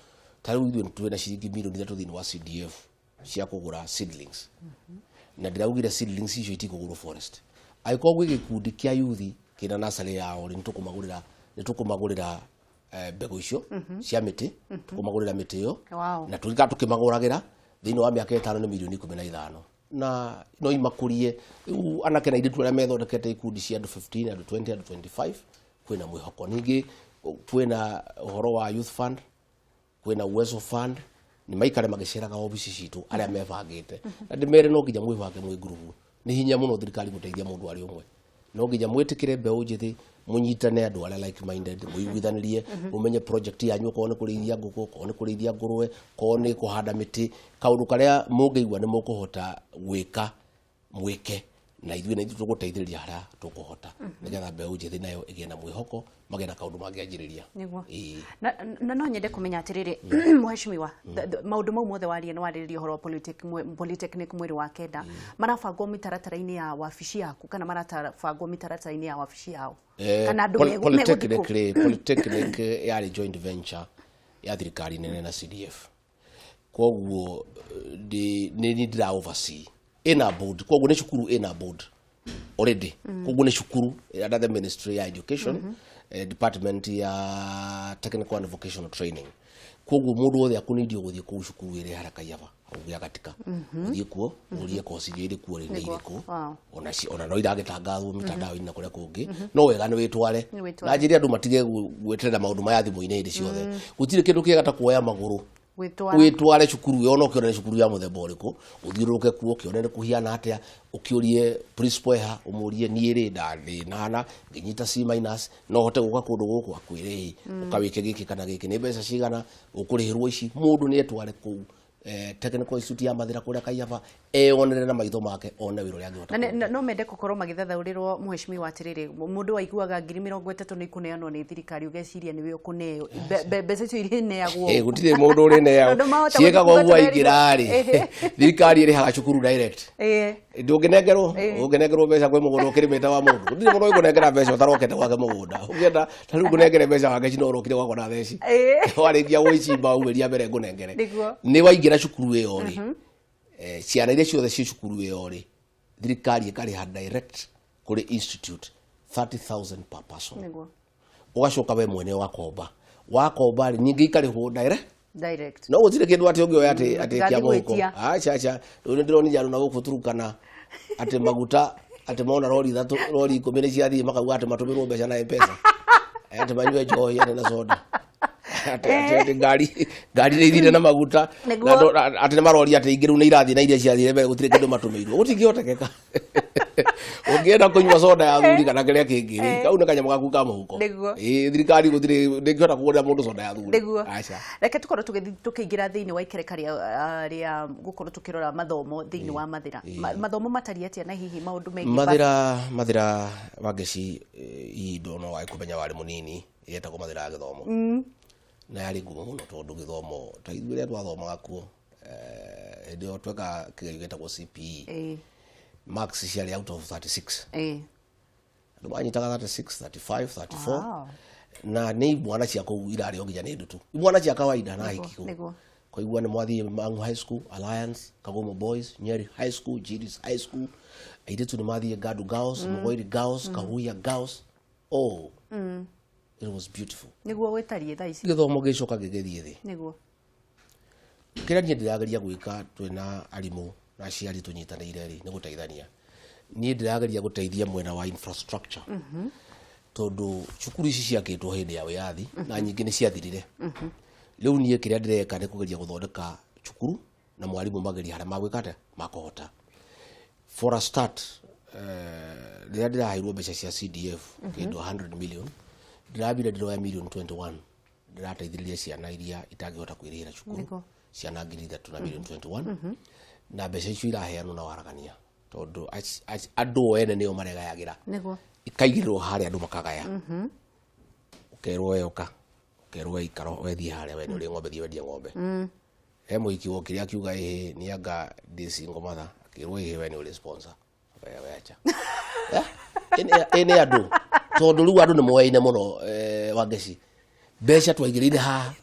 ta rĩu ithuĩ twĩna ciringi mirioni 3 thĩinĩ wa CDF cia kũgũra seedlings, na ndĩraugire seedlings icio itikũgũrwo forest. Angĩkorwo gwĩ gĩkundi kĩa yuthi kĩna nursery yao rĩ, nĩtũkũmagũrĩra mbegũ icio cia mĩtĩ, tũkũmagũrĩra mĩtĩ ĩyo. Na tũrika tũkĩmagũragĩra thĩinĩ wa mĩaka 5 nĩ mirioni 15 na no imakũrie. Rĩu anake na airĩtu arĩa methondekete ikundi cia andũ 15, andũ 20, andũ 25, kwĩna mwĩhoko. Ningĩ kwĩna ũhoro wa youth fund, kwĩna Uwezo Fund, nĩ maikare magĩceraga obici citũ arĩa mebangĩte, na ndĩmere no nginya mwĩbange mwĩ ngurubu. Nĩ hinya mũno thirikari gũteithia mũndũ arĩ ũmwe, no nginya mwĩtĩkĩre mbeũ njĩthĩ mũnyitane, andũ arĩa like minded, mũiguithanĩrie, mũmenye project yanyu, okorwo nĩ kũrĩithia ngũkũ, okorwo nĩ kũrĩithia ngũrwe, okorwo nĩ kũhanda mĩtĩ, kaũndũ karĩa mũngĩigua nĩ mũkũhota gwĩka, mwĩke, na ithuĩ na ithuĩ tũgũteithĩrĩria harĩa tũkũhota nĩgetha mbeũ njĩthĩ nayo ĩgĩe na mwĩhoko, magĩe na kaũndũ mangĩanjĩrĩria. Nĩguo. Ĩĩ. Na no nyende kũmenya atĩrĩrĩ, mũheshimiwa, maũndũ mau mothe waria, nĩ warĩrĩria ũhoro wa polytechnic mweri wa kenda, marabangwo mĩtaratara-inĩ ya wabici yaku kana marabangwo mĩtaratara-inĩ ya wabici yao, kana andũ megũthiĩ Polytechnic kũ? rĩ, polytechnic yarĩ joint venture ya thirikari nene na CDF, koguo nĩ niĩ ndĩra oversee. Ĩna board, koguo nĩ cukuru ĩna board already, koguo nĩ cukuru under the Ministry ya Education, department ya technical and vocational training. Koguo mũndũ wothe akũnindio gũthiĩ kũu cukuru ĩrĩa harĩa Kaiyaba hau gĩa gatika, ũthiĩ kuo ũrie kosi iria irĩ kuo rĩ nĩ irĩkũ. Ona no iragĩtangathwo mitandao-inĩ na kũrĩa kũngĩ, no wega nĩ wĩtware. Nĩ wĩtware. Na njĩre andũ matige gweterera maũndũ maya thimũ-inĩ hĩndĩ ciothe. Gũtirĩ kĩndũ kĩega ta kuoya magũrũ Gwĩtwara. Wĩtware cukuru ĩyo, ona ũkĩone nĩ cukuru ya mũthemba ũrĩkũ, ũthiũrũrũke kuo ũkĩone nĩ kũhiana atĩa, ũkĩũrie principal eha, ũmũrie, niĩ rĩ, ndarĩ nana ngĩnyita C minus, no hote gũka kũndũ gũkũ? Akwĩre ĩ, ũkawĩke gĩkĩ kana gĩkĩ, nĩ mbeca cigana ũkũrĩhĩrwo ici. Mũndũ nĩ etware kũu Technical Institute ya Mathira kũrĩa Kaiyaba, eyonere na maitho make, one wĩra ũrĩa angĩhota Na kũruta. No mende gũkorwo magĩthathaũrĩrwo, mũheshimiwa, atĩrĩrĩ, mũndũ waiguaga ngiri 30 nĩ ikũneanwo nĩ thirikari, ũgeciria nĩwe ũkũneo. Mbeca icio irĩneagwo? Gũtirĩ mũndũ ũrĩneagwo. Tondũ mahota Ciĩkagwo gũthiĩ ũguo, kuga aingĩra rĩ, thirikari ĩrĩhaga cukuru direct. Ndũngĩnengerwo, ũngĩnengerwo mbeca kwĩ mũgũnda ũkĩrĩmĩte wa mũndũ? Gũtirĩ mũndũ ũngĩkũnengera mbeca ũtarokete gwake mũgũnda. Ũngĩenda ta rĩu ngũnengere mbeca wake cino ũrokire gwakwa na theci, warĩkia gwĩcimba umĩria mbere ngũnengere. Nĩguo. Nĩ waingĩra. Waingĩra cukuru ĩyo rĩ, ciana iria ciothe ciĩ cukuru ĩyo rĩ, thirikari ĩkarĩha direct kũrĩ institute 30,000 per person. Ũgacoka we mwene ũgakomba, wakomba rĩ, ningĩ ikarĩhwo direct. Direct. No gũtirĩ kĩndũ atĩ ũngĩoya atĩ atĩ Mũtigathiĩ kĩa mũhuko. Gwĩtia. Aca, aca, rĩu nĩ ndĩronire andũ na gũkũ Turukana atĩ maguta, atĩ mona rori ithatũ, rori 10 nĩ ciathiĩ, makauga atĩ matũmĩrwo mbeca na M-Pesa, atĩ manyue njohi atĩ na soda, atĩ ngari nĩ ithire na maguta. Na atĩ nĩ maroria atĩ ingĩ rĩu nĩ irathiĩ na iria ciathire mbere gũtirĩ kĩndũ matũmĩirwo. Gũtingĩhotekeka. Ũngĩenda kũnyua soda ya thuri kana kĩrĩa kĩngĩ rĩ, kau nĩ kanyamũ gaku ka mũhuko. Ĩĩ, thirikari gũtirĩ ndĩngĩhota kũgũrĩra mũndũ soda ya thuri. Aca. Reke tũkorwo tũgĩthiĩ tũkĩingĩra thĩinĩ wa ikereka rĩa gũkorwo tũkĩrora mathomo thĩinĩ wa Mathĩra. Mathomo matariĩ atĩa na hihi maũndũ megiĩ Mathĩra Wangeci, ihinda no wage kũmenya warĩ mũnini, yetagwo Mathĩra ya gĩthomo na yarĩ ngumo mũno tondũ gĩthomo ta ithuĩ rĩrĩa twathomaga kuo, hĩndĩ ĩyo tweka kĩgerio gĩtagwo CPE, marks ciarĩ out of 36. Andũ manyitaga 36, 35, 34. Na nĩ imwana cia kũu irarĩ o nginya nĩ ndutu, imwana cia kawaida na hiki kũu. Koigua nĩ mwathiĩ Mangu High School, Alliance, Kagumo Boys, Nyeri High School, Jiris High School, airĩtu nĩ mathiĩ Gadu Girls, Mugoiri Girls, Kahuhia Girls. Oh, it was beautiful. Nĩguo gwĩtariĩ thaa ici? Gĩthomo gĩcoka gĩgĩthiĩ thĩ. Kĩrĩa niĩ ndĩrageria gwĩka twĩna arimũ na aciari tũnyitanĩire rĩ, nĩ gũteithania. Niĩ ndĩrageria gũteithia mwena wa infrastructure, tondũ cukuru ici ciakĩtwo hĩndĩ ya wĩyathi na nyingĩ nĩ ciathirire. Rĩu niĩ kĩrĩa ndĩreka nĩ kũgeria gũthondeka cukuru na mwarimũ mageria harĩa magwĩka atĩa makũhota. For a start, rĩrĩa ndĩraheirwo mbeca cia CDF kĩndũ 100 million, ndĩrambire ndĩroya million 21, ndĩrateithĩrĩria ciana iria itangĩhota kwĩrĩhĩra cukuru. Ciana 3,000 na million 21, na mbeca icio iraheanwo na waragania tondũ andũ o ene nĩo maregayagĩra. Ikaigĩrĩrwo harĩa andũ makagaya, ũkerwo we ũka, ũkerwo we ikara, we thiĩ harĩa, we nĩ ũrĩ ng'ombe, thiĩ wendie ng'ombe. He mũhiki wokire akiuga ĩhĩ nĩ anga ndĩ single mother, akĩrwo ĩhĩ we nĩ ũrĩ sponsor, we acha. Ĩ nĩ andũ, tondũ rĩu andũ nĩ moyaine mũno. Wangeci, mbeca twaigĩrĩire haha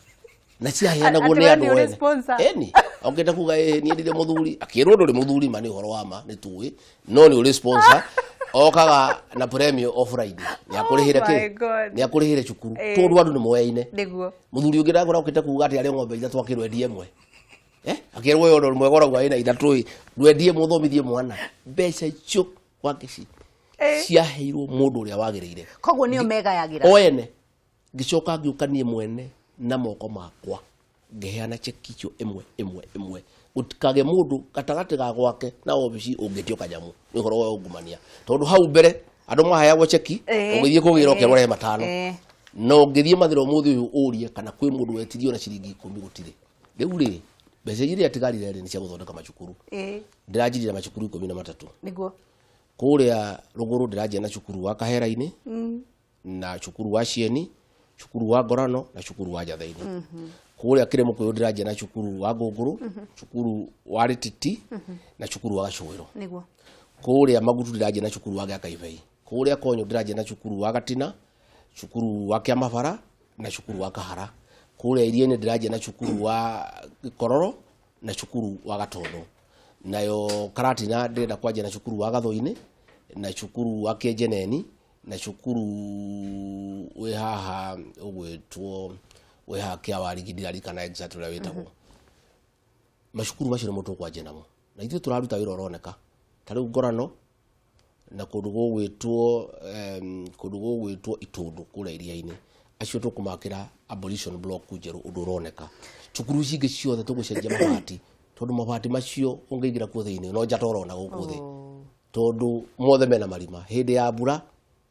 na ciaheanagwo Atĩ nĩ we andũ nĩ ũrĩ ene. Sponsor. Ĩni okĩte kuga ĩhĩ niĩ ndirĩ mũthuri, akĩrwo ndũrĩ mũthuri, ma nĩ ũhoro wa ma nĩ tũĩ, no nĩ ũrĩ sponsor, okaga na premium o Friday nĩ akũrĩhĩre. Oh my Kĩ God. nĩ akũrĩhĩre cukuru tondũ andũ nĩ moyaine. Mũthuri ũngĩ ndakora okĩte kuga atĩ arĩ ng'ombe ithatũ, akĩrwo endie ĩmwe. Akĩrwo ũyũ ũndũ mwega ũrauga wĩna ithatũ ĩ, ndwendie mũthomithie mwana. Mbeca icio Wangeci ciaheirwo mũndũ ũrĩa wagĩrĩire. Koguo nĩo megayagĩra. O ene. Ngĩcoka ngĩũka niĩ mwene na moko makwa ngĩheana cheki icio ĩmwe ĩmwe ĩmwe, gũtikage mũndũ gatagatĩ ga gwake na obici ũngĩtio kanyamũ nĩ ũhoro wa ungumania, tondũ hau mbere andũ maheagwo cheki, ũgĩthiĩ kũgĩra ũkerwo rehe matano. Na ũngĩthiĩ Mathĩra ũmũthĩ ũyũ ũrie kana kwĩ mũndũ wetirio na ciringi 10, gũtirĩ. Rĩu rĩ, mbeca iria atigarire rĩ, nĩ cia gũthondeka macukuru. Ndĩranjirie na macukuru 13. Kũrĩa rũgũrũ ndĩranjia na cukuru wa Kahera-inĩ na cukuru wa Cieni, cukuru wa Ngorano na cukuru wa Njatheinĩ. Kũrĩa Kĩrĩmũkũyũ ndĩranjia na cukuru wa Ngũngũrũ, cukuru wa Rĩtiti na cukuru wa Gacũĩro. Kũrĩa Magutu ndĩranjia na cukuru wa Gĩakaibei. Kũrĩa Konyo ndĩranjia na cukuru wa Gatina, cukuru wa Kĩamabara na cukuru wa Kahara. Kũrĩa Iria-inĩ ndĩranjia na cukuru wa Gĩkororo na cukuru wa Gatondo. Nayo Karatina ndĩrenda kwanjia na cukuru wa Gathũinĩ na cukuru wa Kĩenjeneni na cukuru wĩ haha ũgwĩtwo wĩ haha Kĩawarigi, ndirarikana exactly ũrĩa wĩtagwo. Macukuru macio nĩmo tũkwanjia namo na ithuĩ tũraruta wĩra ũroneka ta rĩu Ngorano na kũndũ gũgwĩtwo Itũndũ kũrĩa Iria-inĩ, acio tũkũmakĩra abolition block njerũ ũndũ ũroneka. Cukuru ici ingĩ ciothe tũgũcenjia mabati, tondũ mabati macio ũngĩingĩra kuo thĩinĩ no njata ũrona gũkũ thĩ, tondũ mothe mena marima. Hĩndĩ ya mbura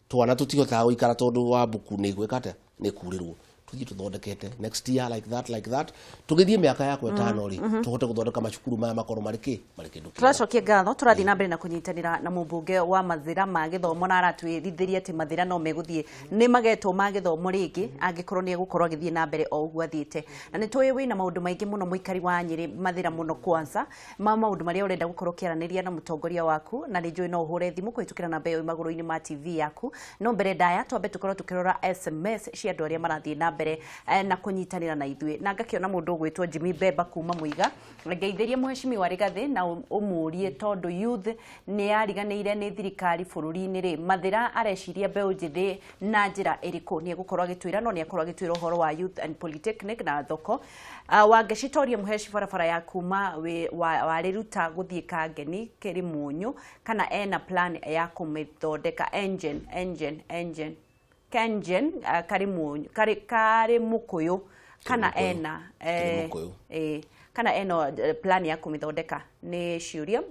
twana tũtihotaga gũikara tondũ wa mbuku nĩ gwĩka atĩa, nĩ kurĩrwo. Tũthiĩ tũthondekete next year like that, like that, tũgĩthiĩ mĩaka yakwa 5 rĩ, tũhote gũthondeka macukuru maya makorwo marĩ kĩ, marĩ kĩndũ kĩega. Tũracokia ngatho. Tũrathiĩ na mbere na kũnyitanĩra na mũmbunge wa Mathĩra ma gĩthomo, na aratwĩrithĩria atĩ Mathĩra no megũthiĩ nĩ magetwo ma gĩthomo rĩngĩ angĩkorwo nĩ egũkorwo agĩthiĩ na mbere o ũguo athiĩte. Na nĩ tũĩ wĩna maũndũ maingĩ mũno, mũikari wa Nyĩrĩ Mathĩra mũno, kwanza ma maũndũ marĩa ũrenda gũkorwo ũkĩaranĩria na mũtongoria waku, na nĩ njũĩ no ũhũre thimũ kũhĩtũkĩra namba ĩyo ĩ magũrũ-inĩ ma TV yaku. No mbere ndaya twambe tũkorwo tũkĩrora SMS cia andũ arĩa marathiĩ na mbere. mbere na kũnyitanĩra na ithuĩ. Na ngakĩona mũndũ ũgwĩtwo Jimmy Bemba kuma Mũiga, ngeithĩrie mũhecimiwa Rigathĩ na ũmũrie tondũ youth nĩ yariganĩire nĩ thirikari bũrũri-inĩ rĩ, Mathĩra areciria mbeũ njĩthĩ na njĩra ĩrĩkũ? Nĩ egũkorwo agĩtwĩra, no nĩ akorwo agĩtwĩra ũhoro wa Youth and Polytechnic na thoko. Wangeci torie mũheci barabara ya kuma warĩruta gũthiĩ Kangeni Kĩrĩmũnyũ kana ena plan ya kũmĩthondeka engine engine engine Kengen Karimunyu kari Mukuyu kana Kĩrĩmũkũyũ. ena Kĩrĩmũkũyũ. Kana ena plan ya kũmĩthondeka nĩ ciũria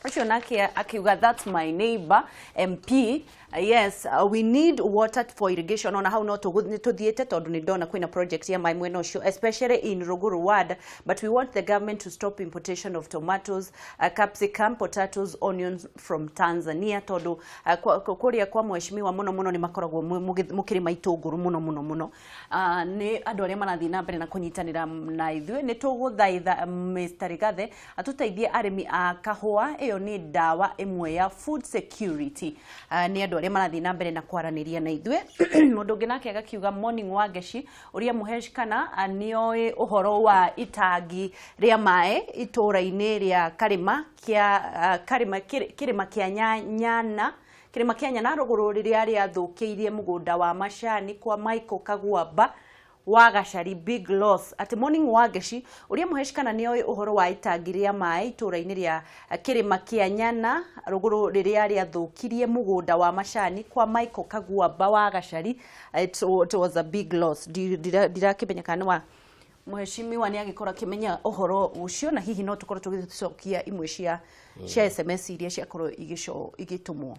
ũcio. Nake akiuga, "That's my neighbor MP. Yes, we need water for irrigation." Ona hau no nĩ tũthiĩte tondũ nĩ ndona kwĩna project ya maĩ mwena ũcio, especially in Ruguru ward, but we want the government to stop importation of tomatoes, capsicum, potatoes, onions from Tanzania, tondũ kũrĩa kwa mheshimiwa mũno mũno nĩ makoragwo mũkĩrĩma itũngũrũ mũno mũno mũno. Nĩ andũ arĩa marathiĩ na mbere na kũnyitanĩra na ithuĩ. Nĩ tũgũthaitha Mr. Rigathi atũteithie arĩmi a kahũa, ĩyo nĩ ndawa ĩmwe ya food security. Nĩ andũ arĩa marathiĩ na mbere na kwaranĩria na ithuĩ. Mũndũ ũngĩ nake agakiuga, "Morning Wangeci, ũria mũhesh kana nĩoĩ ũhoro wa itangi rĩa maĩ itũũra-inĩ rĩa Karĩma kĩa Karĩma kĩrĩma kĩa Nyana, kĩrĩma kĩa Nyana rũgũrũ, rĩrĩa rĩathũkĩirie mũgũnda wa macani kwa Michael Kagwamba wa Gacari, big loss." Atĩ morning Wangeci, ũria mũheci kana nĩoĩ ũhoro wa itangi rĩa maĩ itũũra-inĩ rĩa kĩrĩma kĩa Nyana rũgũrũ, rĩrĩa rĩathũkirie mũgũnda wa macani kwa Michael Kagwamba wa Gacari. It was a big loss. Ndirakĩmenya kana nĩ wa mheshimiwa nĩ agĩkorwo akĩmenya ũhoro ũcio, na hihi no tũkorwo tũgĩcokia imwe cia SMS iria ciakorwo igĩtũmwo.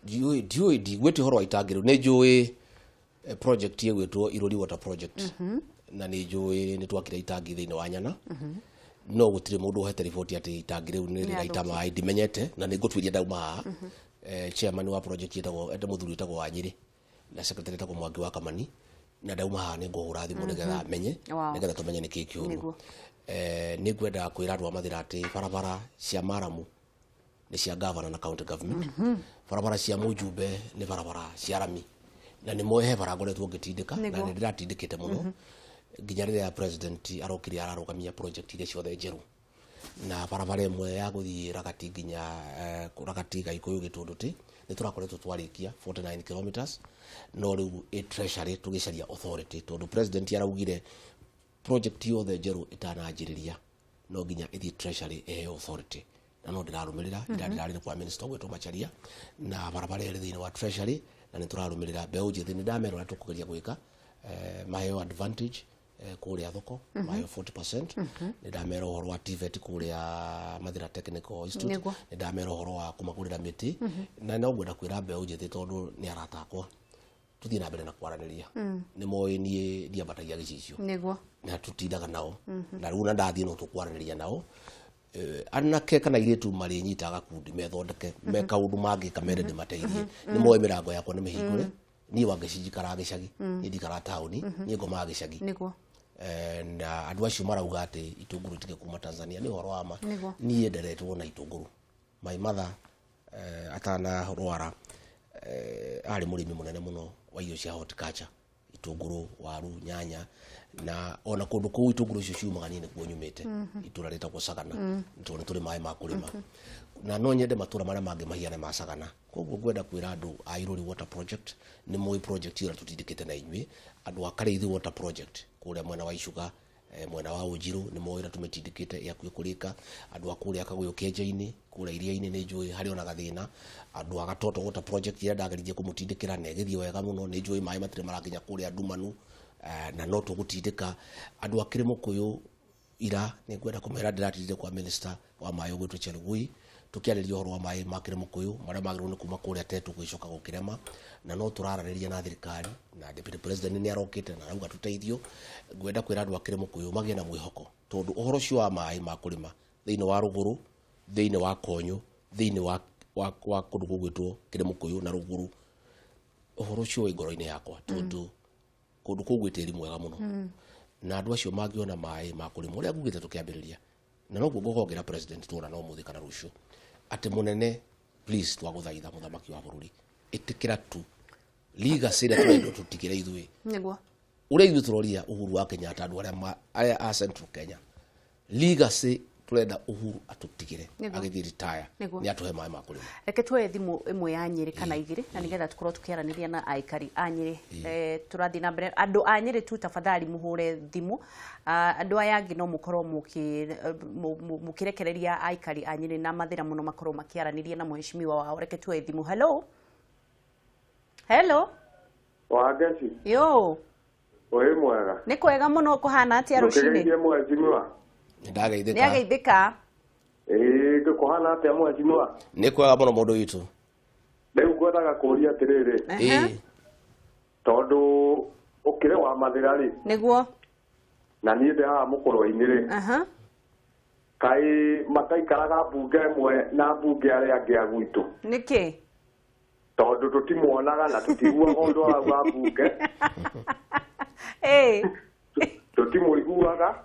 Ndiũĩ, ndigwĩte ũhoro wa itangi rĩu. Nĩ njũĩ project ĩgwĩtwo Irũri Water Project, na nĩ njũĩ nĩ twakire itangi thĩinĩ wa Nyana, no gũtirĩ mũndũ ũhete riboti atĩ itangi rĩu nĩ rĩraita maĩ. Ndimenyete na nĩ ngũtuĩria ndauma haha. Chairman wa project ĩtagwo ete mũthuri wĩtagwo Wanyĩrĩ na secretary ĩtagwo Mwangi wa Kamani, na ndauma haha nĩ ngũhũra thimũ nĩgetha menye, nĩgetha tũmenye nĩkĩ kĩũru. Nĩ ngwenda kwĩra andũ a Mathĩra atĩ barabara cia maramu nĩ cia governor na county government, barabara cia mũjumbe nĩ barabara cia rami, na nĩ moĩ he bara ngoretwo ngĩtindĩka na nĩ ndĩratindĩkĩte mũno nginya rĩrĩa president arokire ararũgamia project iria ciothe njerũ, na barabara ĩmwe ya gũthiĩ Ragati nginya Ragati Gaikũyũ Gĩtũndũtĩ nĩ tũrakoretwo twarĩkia 49 kilometers, no rĩu ĩ treasury tũgĩcaria authority, tondũ president araugire project yothe njerũ ĩtananjĩrĩria no nginya ĩthiĩ treasury ĩheo authority, na no ndĩrarũmĩrĩra. Ira ndĩrarĩ kwa minister ũgwĩtwo Macharia na barabara ĩrĩ thĩinĩ wa treasury na nĩ tũrarũmĩrĩra. Mbeũ njĩthĩ nĩ ndamera ũrĩa tũkũgeria gwĩka, maheo advantage kũrĩa thoko, maheo 40%. Nĩ ndamera ũhoro wa TVET kũrĩa Mathira Technical Institute. Nĩ ndamera ũhoro wa kũmagũrĩra mĩtĩ, na no ngwenda kwĩra mbeũ njĩthĩ, tondũ nĩ arata akwa, tũthiĩ na mbere na kwaranĩria. Nĩ moĩ niĩ ndiambatagia gĩcicio na tũtindaga nao, na rĩu na ndathiĩ no tũkwaranĩria nao. Anake kana airĩtu marĩnyitaga gakundi methondeke me kaũndũ mangĩka mende ndĩmateithie, nĩ moĩ mĩrango yakwa nĩ mĩhingũre. Niĩ Wangeci njikaraga gĩcagi, niĩ ndikaraga taũni, niĩ ngomaga gĩcagi. Na andũ acio marauga atĩ itũngũrũ itige kuma Tanzania nĩ ũhoro wa ma. Niĩ nderetwo na itũngũrũ. My mother atanarwara arĩ mũrĩmi mũnene mũno wa irio cia horticulture, itũngũrũ, waru, nyanya, na ona kũndũ kũu itũngũrũ icio ciumaga niĩ nĩkuo nyumĩte, itũra rĩtagwo Sagana, tondũ nĩ tũrĩ maĩ ma kũrĩma, na no nyende matũra marĩa mangĩ mahiane ma Sagana. Koguo ngwenda kwĩra andũ a Irũri Water Project, nĩ mũĩ project ĩyo tũtindĩkĩte na inyuĩ. Andũ a Karĩithi Water Project kũrĩa mwena wa Icuga, mwena wa Ũnjirũ, nĩ moĩ ũrĩa tũmĩtindĩkĩte ĩhakuhĩ kũrĩka. Andũ a kũrĩa Kagũyũ Kĩenja-inĩ, kũrĩa iria-inĩ, nĩ njũĩ harĩ ona gathĩna. Andũ a Gatoto Water Project ĩrĩa ndageririe kũmũtindĩkĩra na ĩgĩthiĩ wega mũno, nĩ njũĩ maĩ matirĩ marakinya kũrĩa Ndumanu, na no tũgũtindĩka. Andũ a Kĩrĩmũkũyũ ira nĩ ngwenda kũmera ndĩratindire kwa minister wa maĩ ũgwĩtwo Chelugui tũkĩarĩria ũhoro wa maĩ ma Kĩrĩmũkũyũ marĩa magĩrĩirwo nĩ kuma kũrĩa Tetu gũgĩcoka gũkĩrema, na no tũraranĩria na thirikari na deputy president nĩ arokĩte na arauga tũteithio. Ngwenda kwĩra andũ a Kĩrĩmũkũyũ magĩe na mwĩhoko, tondũ ũhoro ũcio wa maĩ ma kũrĩma thĩinĩ wa rũgũrũ, thĩinĩ wa Konyũ, thĩinĩ wa kũndũ gũgwĩtwo Kĩrĩmũkũyũ na rũgũrũ, ũhoro ũcio wĩ ngoro-inĩ yakwa, tondũ kũndũ kũu gwĩ tĩri mwega mũno, na andũ acio mangĩona maĩ ma kũrĩma ũrĩa ngugĩte tũkĩambĩrĩria, na noguo ngũhongera president tuona no mũthĩ kana rũciũ atĩ mũnene, please, twagũthaitha mũthamaki wa bũrũri, ĩtĩkĩra tu legacy ĩrĩa tũrendwo tũtigĩre ithuĩ. Ũrĩa ithuĩ tũroria Uhuru wa Kenyatta, andũ arĩa a Central Kenya, legacy turenda Uhuru atũtigĩre agĩthiĩ retire nĩ atũhe maĩ ma kũrĩma. Reke tuoye thimũ ĩmwe ya Nyĩrĩ kana igĩrĩ, na nĩgetha tũkorwo tũkĩaranĩria na aikari a Nyĩrĩ. Tũrathiĩ na mbere, andũ a Nyĩrĩ tu tafadhali mũhũre thimũ. Andũ aya angĩ no mũkorwo mũkĩrekereria aikari a Nyĩrĩ na Mathĩra mũno makorwo makĩaranĩria na mheshimiwa wao. Reke tuoye thimũ. Hello, hello. Wangeci. Yo. Wĩ mwega? Nĩ kwega mũno, kũhana atĩa rũcinĩ? Ndũkĩgeithie mheshimiwa. Nĩ ndageithĩka. Nĩ ageithĩka. Ĩĩ, kũhana atĩa, mheshimiwa? Nĩ kwega mũno, mũndũ witũ. Rĩu ngwendaga kũũria atĩrĩrĩ, tondũ ũkĩrĩ wa Mathĩra rĩ, na niĩ ndĩ haha mũkũrwe-inĩ rĩ, kaĩ mataikaraga mbunge ĩmwe na mbunge arĩa angĩ a gwitũ? Nĩkĩ? Tondũ tũtimuonaga na tũtiguaga ũndũ arauga mbunge. Tũtimũiguaga.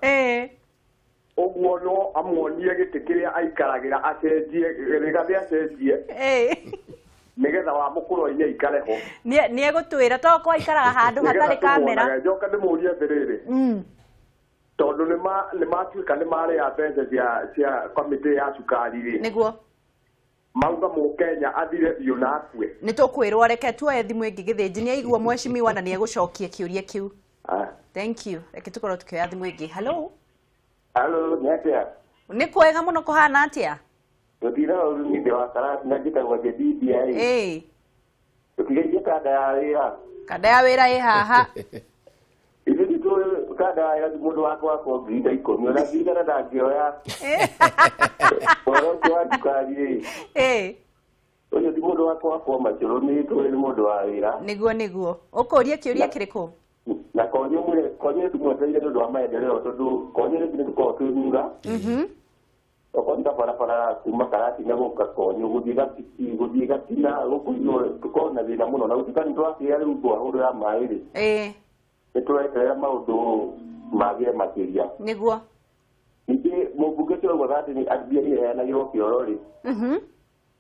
Ũguo no amuonie gĩtĩ kĩrĩa aikaragĩra, acenjie Rĩgathĩ, acenjie nĩgetha wa mũkũrwe-inĩ aikare ho. Nĩ egũtwĩra to ko aikaraga handũ hatarĩ kamera. Nĩgetha njoke ndĩmũrie atĩrĩrĩ, tondũ nĩ matuĩka nĩ marĩa mbeca cia kamĩtĩ ya cukari rĩ, mauga mũkenya athire biũ na akue. Nĩ tũkwĩrwo. Reke tuoye thimũ ĩngĩ. Gĩthĩnji nĩ aigua mheshimiwa na nĩ egũcokia kĩũria kĩu. Thank you. Reke tũkorwo tũkĩoya thimũ ĩngĩ. Hello. Halo, nĩ atĩa? Nĩ kwega mũno, kũhana atĩa? Tũtira ũru, nĩ wa karati na njĩtagwo Jedidia ĩ. Tũkigeithie kanda ya wĩra. Kanda ya wĩra ĩ haha. Ithuĩ titũĩ kanda ya wĩra ti mũndũ wa gwakwo 10,000, ona 100,000 ndangĩoya. Ũhoro ũcio wa cukari rĩ, ũcio ti mũndũ wa gwakwo macũrũ, nĩ tũĩ nĩ mũndũ wa wĩra. Nĩguo ũkũria kĩũria kĩrĩkũ? Na konyo mwĩre konyo tũmwetereire nĩ ũndũ wa maendeleo, tondũ konyo rĩngĩ nĩ tũkoragwo twĩthura. Okorwo nĩ ta barabara kuma Karatina gũka Konyo, gũthiĩ Gatiti, gũthiĩ Gatina, gũkũ igũrũ tũkoragwo na thĩna mũno, na gũtuĩka nĩ tũrakĩgĩa rĩu ngwahũro ya maĩ rĩ, nĩ tũreterera maũndũ magĩre makĩria. Ningĩ mũmbunge ũcio ũrauga atĩ nĩ mbia iheanagĩrwo kĩoro rĩ,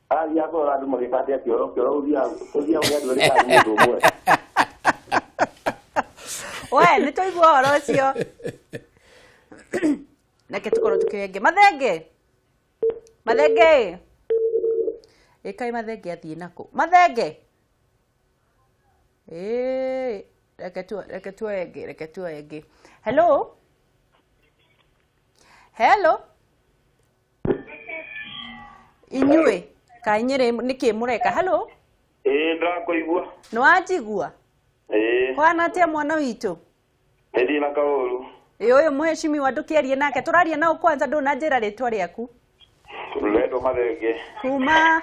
arathiaga kũrora andũ magĩbandĩa kĩoro, kĩoro ũthiaga ũrĩ andũ erĩ kana mũndũ ũmwe? We nĩ twaigua ũhoro ũcio. Reke tũkorwo tũkĩoya ĩngĩ. Mathenge, Mathenge ĩ, kaĩ Mathenge athiĩ nakũ? Mathenge ĩ, reke tuoye ĩngĩ, reke tuoye ĩngĩ. Hello, hello. Inyuĩ kaĩ Nyĩrĩ nĩkĩ mũreka? Hello. Ĩĩ, ndĩrakũigua. Nĩ wanjigua? Ĩĩ. Kwana atĩa, mwana witũ? Nĩthiĩ na kaũru. Ĩ, ũyũ mheshimiwa ndũkĩarie nake, tũraria nao kwanza ndũnanjĩra rĩtwa rĩaku. Rwendo Mathenge. Kuma?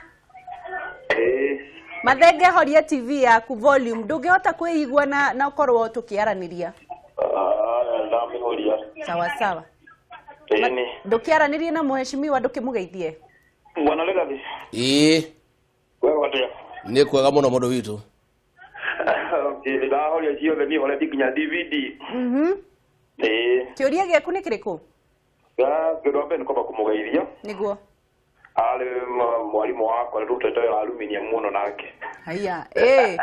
Ĩĩ. Mathenge, horia TV yaku volume, ndũngĩhota kwĩigua na ũkorwo tũkĩaranĩria. Ah, ndamĩhoria. Sawa sawa. Ĩni. Ndũkĩaranĩrie na mheshimiwa, ndũkĩmũgeithie. Bwana Legathi. Ĩĩ. Kwega atĩa? Nĩ kwega mũno, mũndũ witũ. Okay, ndahoria ciothe, niĩ horetie nginya DVD. Ĩĩ. Kĩũria gĩaku nĩ kĩrĩkũ? Kĩndũ wa mbere nĩ kwamba kũmũgeithia. Arĩ mwarimũ wakwa, nĩ tũrutĩte wĩra wa aluminium mũno nake. Haya, ĩ.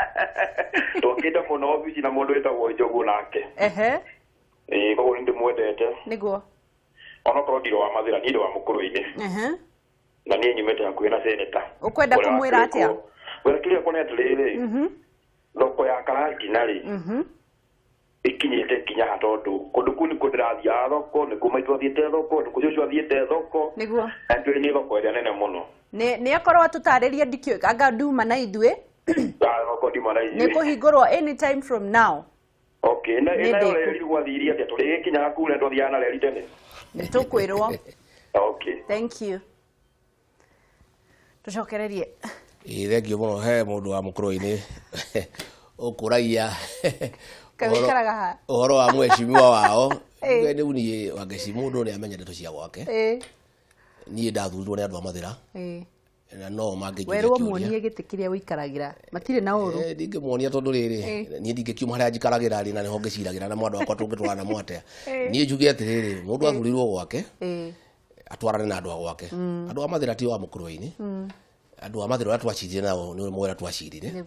Twakĩte mũno obici na mũndũ wĩtagwo Njogu nake. Ĩĩ, koguo nĩ ndĩmwendete. Onokorwo ndirĩ wa Mathĩra, niĩ ndĩ wa mũkũrũ-inĩ. Na niĩ nyumĩte hakuhĩ na seneta. Ũkwenda Ũrĩa kũmwĩra atĩa? Wĩra kĩrĩa kũrĩa atĩrĩrĩ, thoko ya Karatina rĩ, ĩkinyĩte nginya ha? Tondũ kũndũ kũu nĩkuo ndĩrathiaga thoko, nĩkuo maitũ athiĩte thoko, nĩkuo cũcũ athiĩte thoko, na nĩtũĩ nĩ thoko ĩrĩa nene mũno. Nĩ akorwo atũtarĩrie, ndikĩũĩ anga nduma na ithuĩ. Ah, thoko ndima na Nĩ ithuĩ. kũhingũrwo anytime from now. Okay, na Nĩ nayo ndĩku. reri gwathirie atĩa? Tũrĩgĩkinyaga kũu na twathiaga na reri tene. Nĩ tũkwĩrwo. Okay. Thank you, tũcokererie. Ĩĩ, thengiũ mũno. He mũndũ wa mũkũrũ-inĩ ũkũragia Kaĩ wĩikaraga ha? ũhoro wa mheshimiwa wao. Ĩĩ. Rĩu niĩ Wangeci, mũndũ nĩ amenye ndeto cia gwake. Niĩ ndathurirwo nĩ andũ a Mathĩra na no mangĩnjũria Werwo kĩũria. Muonie gĩtĩ kĩrĩa ũikaragĩra, matirĩ na ũru. Ndingĩmuonia tondũ rĩrĩ, niĩ ndingĩkiuma harĩa njikaragĩra rĩ, na nĩho ngĩciragĩra na mwandũ wakwa, tũngĩtwarana namo atĩa? Niĩ njuge atĩrĩrĩ, mũndũ athurirwo gwake, atwarane na andũ a gwake. Andũ a Mathĩra ti wa mũkũrwe-inĩ, andũ a Mathĩra ũrĩa twacirire nao nĩ ũrĩa twacirire.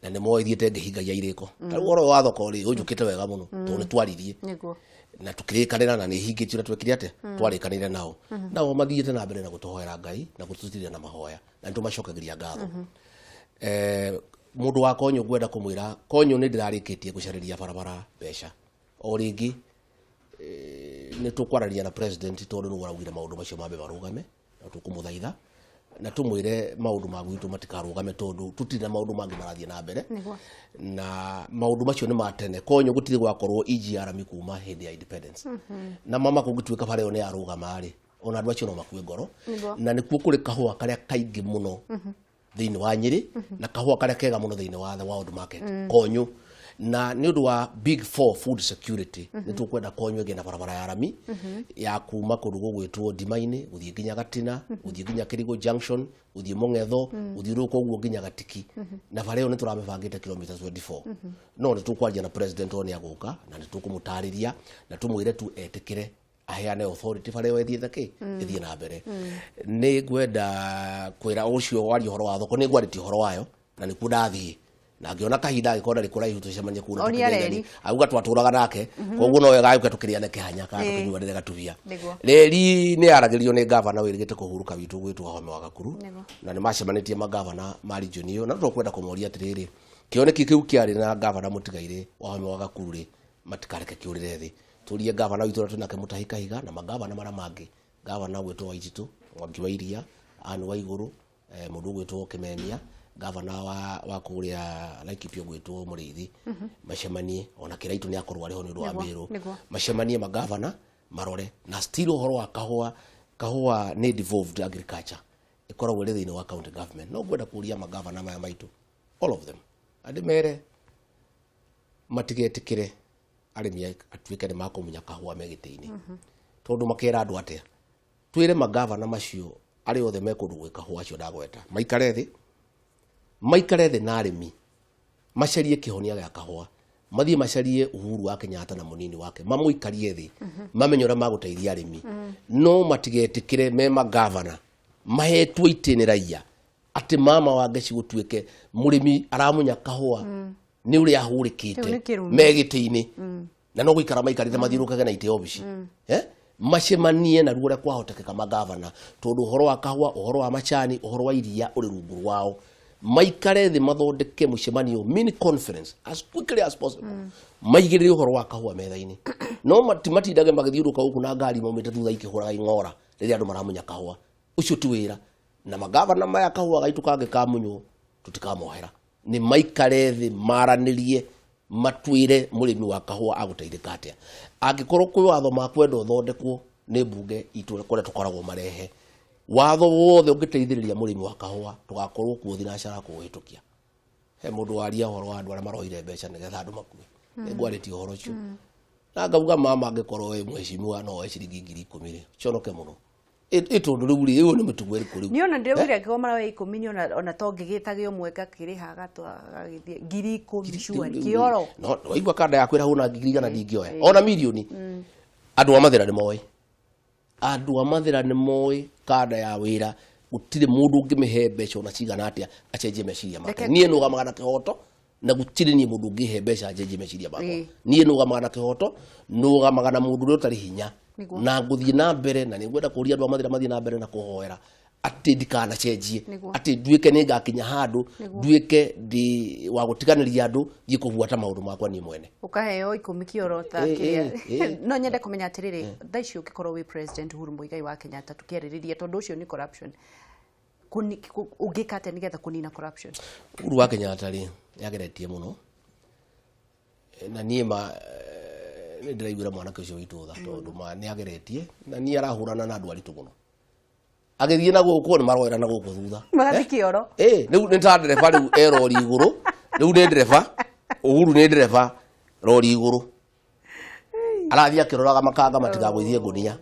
Na nĩ moĩ thiĩte ngĩhingagia irĩko. Ta rĩu ũhoro wa thoko rĩ, ũnjũkĩte wega mũno tondũ nĩ twaririe na tukĩrĩkanĩra na nĩ hingĩtio na twekire atĩa, twarĩkanĩire nao. Nao mathiĩte na mbere na gũtũhoera Ngai na gũtũtirĩra na mahoya, na nĩ tũmacokagĩria ngatho. Mũndũ wa Konyũ ngwenda kũmwĩra, Konyũ nĩ ndĩrarĩkĩtie gũcarĩria barabara mbeca. O rĩngĩ nĩ tũkwarania na president tondũ nĩwe ũraugire maũndũ macio mambe marũgame, na tũkũmũthaitha na tũmwĩre maũndũ ma gwitũ matikarũgame tondũ tũtirĩ na maũndũ mangĩ marathiĩ na mbere. Na maũndũ macio nĩ ma tene. Konyũ gũtirĩ gwakorwo EGR kuma hĩndĩ ya independence. Na mama kũngĩtuĩka bara ĩyo nĩ yarũgama rĩ, ona andũ acio no makue ngoro. Na nĩkuo kũrĩ kahũa karĩa kaingĩ mũno thĩinĩ wa Nyĩrĩ, na kahũa karĩa kega mũno thĩinĩ wa the world market, Konyũ. Na nĩ ũndũ wa big four food security, nĩ tũkwenda Konyũ ĩgĩe na barabara ya rami ya kuma kũndũ gũgwĩtwo Ndima-inĩ gũthiĩ nginya Gatina, gũthiĩ nginya Kĩrigũ Junction, gũthiĩ Mũng'etho, gũthiũrũrũka ũguo nginya Gatiki. Na bara ĩyo nĩ tũramĩbangĩte kilomita 24. No nĩ tũkwaria na president o nĩ agũka, na nĩ tũkũmũtarĩria na tũmwĩre tu etĩkĩre aheane authority bara ĩyo ĩthiĩ thakĩ ĩthiĩ na mbere. Nĩ ngwenda kwĩra ũcio waria ũhoro wa thoko, nĩ ngwarĩtie ũhoro wayo na nĩkuo ndathiĩ na ngĩona kahinda angĩkorwo ndarĩ kũraihu tũcemanie kũu na Onia tũkĩgeithanie. reri. Auga twatũraga nake, koguo no wega agĩũke tũkĩrĩane kĩhanya kana tũkĩnyuanĩre gatubia. Reri nĩ yaragĩrio nĩ gavana wĩrĩgĩte kũhurũka witũ gwĩtwo Wahome wa Gakuru. Na nĩ macemanĩtie magavana ma region ĩyo, na tũkwenda kũmoria atĩrĩrĩ, kĩoneki kĩu kĩarĩ na gavana mũtigairĩ Wahome wa Gakuru rĩ, matikareke kĩũrĩre thĩ. Tũrie gavana witũ ũrĩa twĩnake Mutahi Kahiga na magavana marĩa mangĩ, gavana gwĩtwo Waititũ Mwangi wa Iria, Anne Waigũrũ, mũndũ ũgwĩtwo Kimemia, gavana wa kũrĩa Laikipia ũgwĩtwo Mũrĩithi, macemanie ona Kĩraitũ nĩ akorwo arĩ ho nĩ ũndũ wa Mĩrũ, macemanie magavana marore. Na still ũhoro wa kahũa, kahũa nĩ devolved agriculture, ĩkoragwo ĩrĩ thĩinĩ wa county government. No ngwenda kũria magavana maya maitũ, all of them, andĩ mere matigetĩkĩre arĩmi atuĩke nĩ makũmunya kahũa me gĩtĩ-inĩ, tondũ makera andũ atĩa? Twĩre magavana macio arĩa othe me kũndũ gwĩ kahũa acio ndagweta, maikare thĩ, maikare thĩ na arĩmi, macarie kĩhonia gĩa kahũa, mathiĩ macarie Uhuru wa Kenyatta na mũnini wake, mamũikarie thĩ, mamenye ũrĩa magũteithia arĩmi. No matigetĩkĩre me magavana mahetwo itĩ nĩ raia atĩ mama wa ngeci gũtuĩke mũrĩmi aramunya kahũa nĩ ũrĩa ahũrĩkĩte Kĩu nĩ kĩrumi. me gĩtĩ-inĩ, na no gũikara maikarĩte mathiũrũrũkage na itĩ obici. Macemanie na ruo ũrĩa kwahotekeka magavana, tondũ ũhoro wa kahũa, ũhoro wa macani, ũhoro wa iria ũrĩ rungu rwao. Maikare thĩ mathondeke mũcemanio, mini conference, as quickly as possible, maigĩrĩre ũhoro wa kahũa metha-inĩ. No matindage magĩthiũrũrũka gũkũ na ngari maumĩte thutha ikĩhũraga ing'ora rĩrĩa andũ maramunya kahũa. Ũcio ti wĩra. Na magavana maya kahũa gaitũ kangĩkamunywo tũtikamohera. Nĩ maikare thĩ maranĩrie, matwĩre mũrĩmi wa kahũa agũteithĩka atĩa. Angĩkorwo kwĩ watho makwenda ũthondekwo nĩ mbunge itũ kũrĩa tũkoragwo marehe watho wothe ũngĩteithĩrĩria mũrĩmi wa kahũa, tũgakorwo kuo thinacara kũũhĩtũkia. He mũndũ waria ũhoro wa andũ arĩa maroire mbeca nĩgetha andũ makue, nĩngwarĩtie ũhoro ũcio na ngauga mama angĩkorwo wĩ mheshimiwa no woe ciringi 10,000 rĩ, conoke mũno. Ĩ tondũ rĩu rĩ, ĩyo nĩ mĩtugo ĩrĩkũ rĩu? Niĩ ona ndĩraugire angĩkorwo maroya 10 niĩ ona to ngĩgĩtage ũmwe ngakĩrĩha agĩthiĩ 10,000 surely, kĩoro. No waigua kanda yaku ĩrahũna 100,000 ndingĩoya ona mirioni. Andũ a Mathĩra nĩ moĩ, andũ a Mathĩra nĩ moĩ kanda ya wĩra, gũtirĩ mũndũ ũngĩmĩhe mbeca ona cigana atĩa acenjie meciria make. Niĩ nũgamaga na kĩhoto, na gũtirĩ niĩ mũndũ ũngĩhe mbeca anjenjie meciria makwa. Niĩ nũgamaga na kĩhoto, nũgamaga na mũndũ ũrĩa ũtarĩ hinya, na ngũthiĩ na mbere, na nĩngwenda kũria andũ a Mathĩra mathiĩ na mbere na kũhoera atĩ ndikanacenjie, atĩ nduĩke nĩ ngakinya handũ nduĩke ndĩ wa gũtiganĩria andũ thiĩ kũbuata maũndũ makwa niĩ mwene. Ũkaheo 10 kĩoro ta kĩrĩa. No nyende kũmenya atĩrĩrĩ, thaa ici ũngĩkorwo wĩ president Uhuru Muigai wa Kenyatta, tũkĩarĩrĩria tondũ ũcio nĩ corruption, ũngĩka atĩa nĩgetha kũnina corruption? Uhuru wa Kenyatta rĩ, nĩageretie mũno, na niĩ ma nĩ ndĩraiguĩra mwanake ũcio witũ tha, tondũ ma nĩageretie, na niĩ arahũrana na andũ aritũ mũno. Agĩthiĩ na gũkũ nĩ maroera na gũkũ thutha. Magathiĩ kĩoro. Rĩu nĩ ta ndereba rĩu e rori igũrũ, rĩu nĩ ndereba, Uhuru nĩ ndereba rori igũrũ. Arathiĩ akĩroraga makanga matigagũithie ngũnia.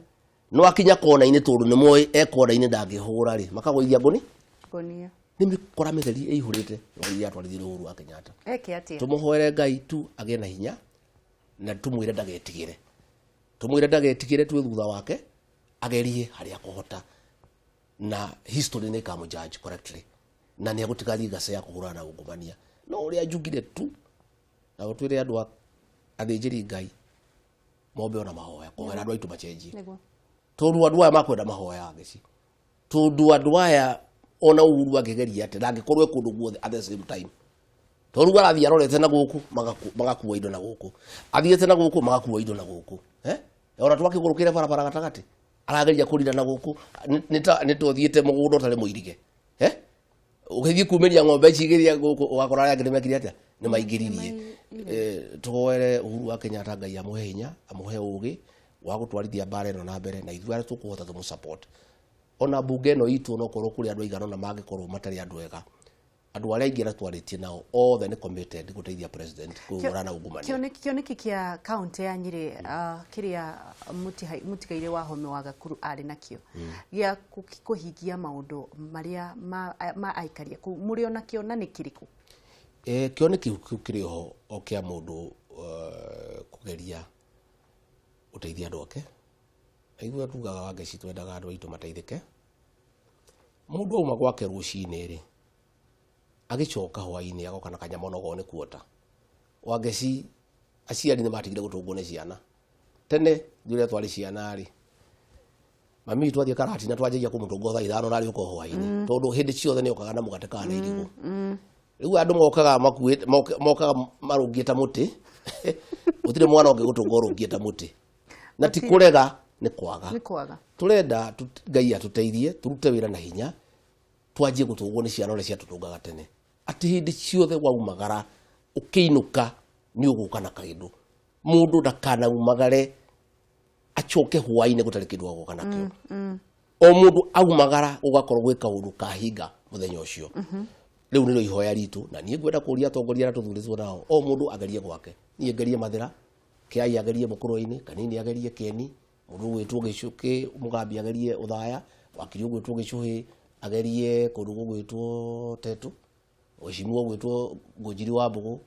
No akinya kona-inĩ tondũ nĩ moĩ e kona-inĩ ndangĩhũra rĩ, makagũithia ngũni? Ngũnia. Nĩ mĩkora mĩtheri ĩihũrĩte rori yatwarithio Uhuru wa Kenyatta. Eke atĩa? Tũmũhoere Ngai tu agĩe na hinya, na tũmwĩre ndagetigĩre. Tũmwĩre ndagetigĩre twĩ thutha wake, agerie harĩa akũhota, na history nĩ ĩkamũjudge correctly, na nĩ egũtiga legacy ya kũhũrana na ungumania. No ũrĩa njugire tu na gũtwĩre andũ athĩnjĩri Ngai mombe ona mahoya kũhoera andũ aitũ macenjie. Tondũ andũ aya makwenda mahoya ngeci. Tondũ andũ aya ona Uhuru angĩgeria atĩ ndangĩkorwo e kũndũ guothe at the same time. Tondũ arathiĩ arorete na gũkũ magakua indo na gũkũ. Athiĩte na gũkũ magakua indo na gũkũ. Ona twakĩgũrũkĩre barabara gatagatĩ arageria kũrira na gũkũ nĩ tũthiĩte mũgũnda ũtarĩ mũirige. Ũgĩthiĩ kumĩria ng'ombe ici igĩrĩ gũkũ ũgakora arĩa angĩ nĩmekire atĩa nĩ maingĩririe. Tũhoere Uhuru wa Kenyatta Ngai amũhe hinya amũhe ũgĩ wa gũtwarithia mbara ĩno na mbere na ithuĩ arĩa tũkũhota tũmũ support. Ona mbunge ĩno itũ no korwo kũrĩ andũ aigana ũna mangĩkorwo matarĩ andũ ega. Andũ arĩa aingĩ arĩa twarĩtie nao othe nĩ committed gũteithia president kũhũrana na ungumania. Kĩoneki kĩa kaunti ya Nyĩrĩ kĩrĩa mũtigaire wa Home wa Gakuru arĩ nakĩo gĩa kũhingia maũndũ marĩa ma aikari kũu mũrĩ ona kĩo na nĩ kĩrĩkũ? Kĩoneki kĩu kĩrĩ ho o kĩa mũndũ kũgeria gũteithia andũ ake. Na ithuĩ tugaga Wangeci twendaga andũ aitũ mateithĩke. Mũndũ auma gwake rũcinĩ rĩ agĩcoka hwainĩ agoka na kanyama onokorwo nĩ kuota. Wangeci aciari nĩ matigire gũtũngwo nĩ ciana. Tene rĩrĩa twarĩ ciana rĩ mami witũ athiĩ Karatina twanjagia kũmũtũnga thaa 5 na arĩũka hwainĩ tondũ hĩndĩ ciothe nĩ okaga na mũgate kana na irigũ. Rĩu andũ mokaga makuĩte mokaga marũngiĩ ta mũtĩ. Gũtirĩ mwana ũngĩgũtũnga ũrũngiĩ ta mũtĩ. Na ti kũrega nĩ kwaga. Nĩ kwaga. Tũrenda Ngai atũteithie tũrute wĩra na hinya twanjie gũtũngwo nĩ ciana ũrĩa ciatũtũngaga tene. Atĩ hĩndĩ ciothe waumagara ũkĩinũka nĩ ũgũka na kaĩndũ. Mũndũ ndakanaumagare acoke hwainĩ gũtarĩ kĩndũ agũka nakĩo. O mũndũ aumagara gũgakorwo gwĩ kaũndũ kahinga mũthenya ũcio. Rĩu nĩrĩo ihoya ritũ na niĩ ngwenda kũria atongoria arĩa tũthurĩtwo nao o mũndũ agerie gwake. Niĩ ngerie Mathĩra, Kĩai agerie Mũkũrwe-inĩ, Kanini agerie Kĩeni, mũndũ ũgwĩtwo Gĩcũkĩ Mũgambi agerie Ũthaya, wakiri ũgwĩtwo Gĩcũhĩ agerie kũndũ gũgwĩtwo Tetu, mheshimiwa ũgwĩtwo Ngũnjiri wa Mbũgũ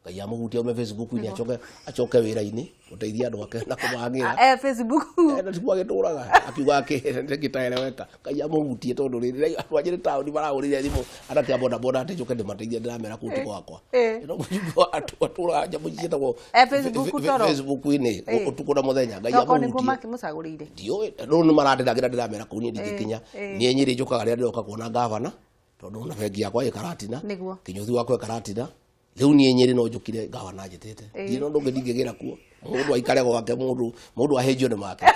Ngai amũhutie aume Facebook-inĩ acoke wĩra-inĩ gũteithia andũ ake na kũmagĩra. Facebook. Na tiguo agĩtũraga akiuga gĩtaeleweka. Ngai amũhutie tondũ rĩrĩ andũ a Nyĩrĩ taũni marahũrire thimũ anake a boda boda atĩ njũke ndĩmateithie ndĩramera kũu ti gwakwa. No mũjumbe atũraga nyamũ ciĩtagwo Facebook toro. Facebook-inĩ ũtukũ na mũthenya. Ngai amũhutie. Nĩguo makĩmũcagũrĩire. Ndiũĩ rĩu nĩ marandĩragĩra ndĩramera kũu niĩ ndingĩkinya. Niĩ Nyĩrĩ njũkaga rĩrĩa ndĩroka kuona gavana tondũ na bengi yakwa ĩ Karatina. Kĩnyũthi wakwa ĩ Karatina. Rĩu niĩ Nyĩrĩ no njũkire gavana njĩtĩte. Ndirĩ na ũndũ ũngĩ ndingĩgĩra kuo. Mũndũ aikare gwake, mũndũ ahĩnjio nĩ make.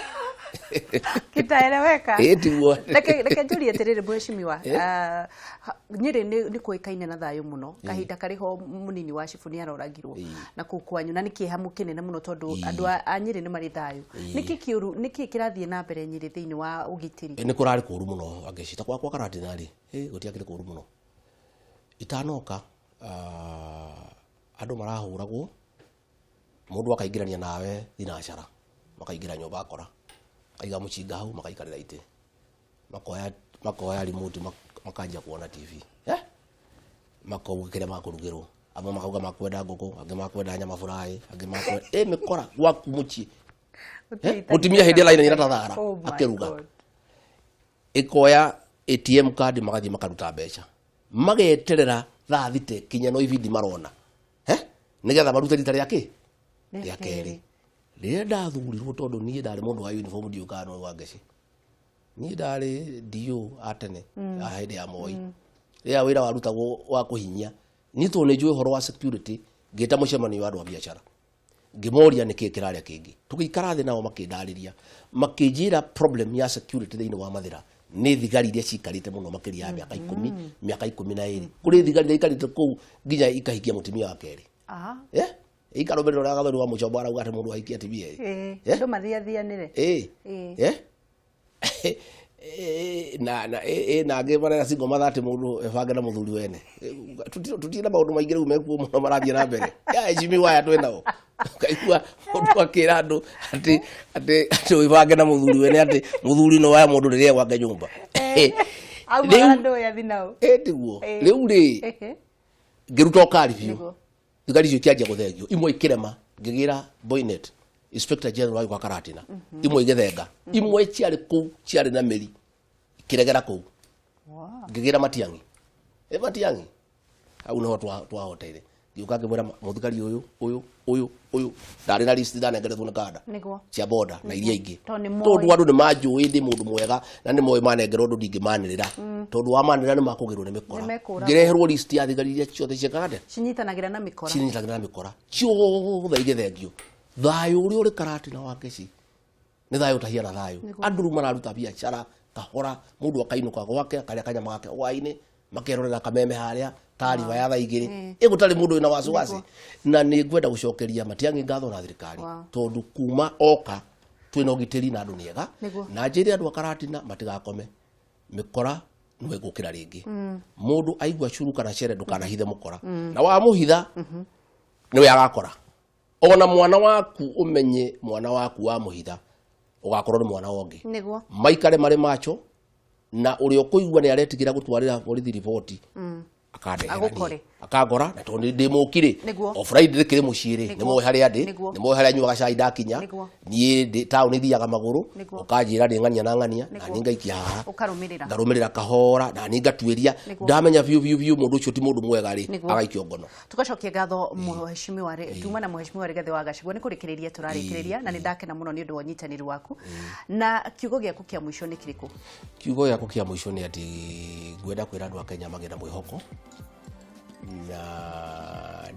Kitaeleweka. Tiguo. Reke njũrie atĩrĩrĩ mheshimiwa, Nyĩrĩ nĩ kũĩkaine na thayũ mũno. Kahinda karĩ ho mũnini wa cibũ nĩ aroragirwo na kũu kwanyu na nĩ kĩeha kĩnene mũno tondũ andũ a Nyĩrĩ nĩ marĩ thayũ. Nĩkĩ kĩũru, nĩkĩ kĩrathiĩ na mbere Nyĩrĩ thĩinĩ wa ũgitĩri? Nĩ kũrarĩ kũũru mũno Wangeci, ta gwakwa Karatina rĩ, gũtiakĩrĩ kũũru mũno. Itanoka andũ marahũragwo mũndũ akaingĩrania nawe thinacara makaingĩra nyũmba akora akaiga mũcinga hau makaikarĩra itĩ makoya remote makanjia kuona TV makauga kĩrĩa makũrugĩrwo amwe makauga makwenda ngũkũ angĩ makwenda nyama fry angĩ makwenda mĩkora gwaku mũciĩ mũtumia hĩndĩ ĩrĩa ta thara akĩruga ĩkoya ATM card magathiĩ makaruta mbeca mageterera thaa thita kinya no ibindi marona nigetha marute rita rĩa kĩ rĩa kerĩ rĩrĩa ndathurirwo tondũ niĩ ndarĩ mũndũ wa uniform ndiũĩ kana nĩ Wangeci niĩ ndarĩ DO a tene a hĩndĩ ya Moi rĩrĩa wĩra warutagwo wa kũhinyia niĩ tondũ nĩ njũĩ ũhoro wa security ngĩta mũcemanio wa andũ a biacara ngĩmoria nĩkĩĩ kĩrarĩa kĩngĩ tũgĩikara thĩ nao makĩndarĩria makĩnjĩra problem ya security thĩinĩ wa Mathĩra nĩ thigari iria cikarĩte mũno makĩria ya mĩaka 10 mĩaka 12 kũrĩ thigari iria ikarĩte kũu nginya ikahikia mũtumia wa kerĩ ikarũmĩrĩra ũrĩa Gathoni wa Mũchomba arauga atĩ mũndũ ahikia atumia erĩ andũ mathiathianĩre na na angĩ marera single mother atĩ mũndũ ebange na mũthuri wene tũtirĩ na maũndũ maingĩ rĩu mekuo mũno marathiĩ na mbere ya heshimiwa aya twĩ nao ũkaigua mũndũ akĩra andũ atĩ atĩ wĩbange na mũthuri wene atĩ mũthuri no waya mũndũ rĩrĩa gwake nyũmba tiguo rĩu rĩ ngĩruta ũkari biũ thigari icio ikĩanjia gũthengio imwe ikĩrema ngĩgĩra Boynet Inspector General wa Karatina imwe igĩthenga imwe ciarĩ kũu ciarĩ na mĩri ikĩregera kũu ngĩgĩra Matiang'i Matiang'i Hau niho twahoteire. Ngiuka ngĩmwĩra mũthigari ũyũ ũyũ ũyũ ũyũ ndarĩ na list ndanengeretwo nĩ kanda cia boda na iria ingĩ tondũ andũ nĩ manjũĩ ndĩ mũndũ mwega na nĩ moĩ manengerwo ũndũ ndingĩmanĩrĩra tondũ wamanĩrĩra nĩ makũgĩrwo nĩ mĩkora. Ngĩreherwo list ya thigari iria ciothe cia kanda cinyitanagĩra na mĩkora, cinyitanagĩra na mĩkora ciothe igĩthengio. Thayũ ũrĩa ũrĩ Karatina wa Keci nĩ thayũ ũtahiana thayũ. Andũ rĩu mararuta biacara kahora, mũndũ akainũka gwake akarĩa kanyama gake hwainĩ, makerorera kameme harĩa tariba ya thaa igĩrĩ ĩgũtarĩ mũndũ wĩna wasiwasi. Na nĩ ngwenda gũcokeria Matiang'i ngatho na thirikari tondũ kuma oka twĩna ũgitĩri na andũ nĩ ega. Na njĩre andũ a Karatina matigakome, mĩkora no ĩgũkĩra rĩngĩ. Mũndũ aigua curu kana cere ndũkanahithe mũkora, na wamũhitha nĩwe agakora. Ona mwana waku ũmenye mwana waku wamũhitha ũgakorwo nĩ mwana wongĩ. Maikare marĩ macho na ũrĩa ũkũigua nĩ aretigĩra gũtwarĩra borithi riboti akandehera akangora na tondũ ndĩ mũkirĩ o Friday ndĩkĩrĩ mũciĩ rĩ nĩ moĩ harĩa ndĩ, nĩ moĩ harĩa nyuaga cai ndakinya. Niĩ ndĩ taũni thiaga magũrũ, ũkanjĩra ndĩ ng'ania na ng'ania na niĩ ngaikia haha ngarũmĩrĩra kahora na niĩ ngatuĩria ndamenya biũ biũ biũ mũndũ ũcio ti mũndũ mwega rĩ agaikio ngono. Tugacokia ngatho mheshimiwa tuma na mheshimiwa Rigathi wa Gachagua nĩ kũrĩkĩrĩria tũrarĩkĩrĩria na nĩ ndakena mũno nĩ ũndũ wa ũnyitanĩri waku. Na kiugo gĩaku kĩa mũico nĩ kĩrĩkũ? Kiugo gĩakwa kĩa mũico nĩ atĩ ngwenda kwĩra andũ a Kenya magĩe na mwĩhoko na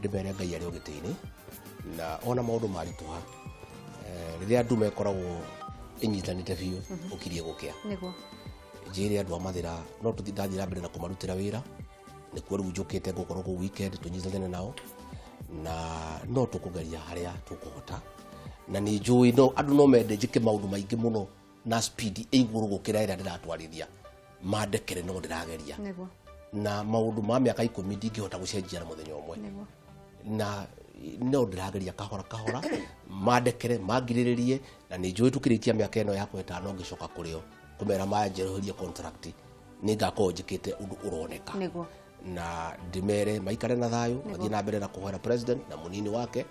ndĩmere Ngai arĩ o gĩtĩ-inĩ na ona maũndũ maritũha rĩrĩa ndume ĩkoragwo ĩnyitanĩte biũ ũkirie gũkĩa. Njĩre andũ a Mathĩra no tũthiĩ ndathiĩ na mbere na kũmarutĩra wĩra nĩkuo rĩu njũkĩte ngũkorwo kũu weekend tũnyitanĩre nao na no tũkũgeria harĩa tũkũhota na nĩ njũĩ no andũ no mende njĩke maũndũ maingĩ mũno na speed ĩ igũrũ gũkĩra ĩrĩa ndĩratwarithia mandekere no ndĩrageria na maũndũ ma mĩaka 10 ndingĩhota gũcenjia na mũthenya ũmwe na no ndĩrageria kahora kahora mandekere mangirĩrĩrie na nĩ njũĩ tũkĩrĩkia mĩaka ĩno yakwa ĩtano ngĩcoka kũrĩ o kũmera manjerũhĩrie contract nĩ ngakorwo njĩkĩte ũndũ ũroneka na ndĩmere maikare na thayũ mathiĩ na mbere na kũhoera president na mũnini wake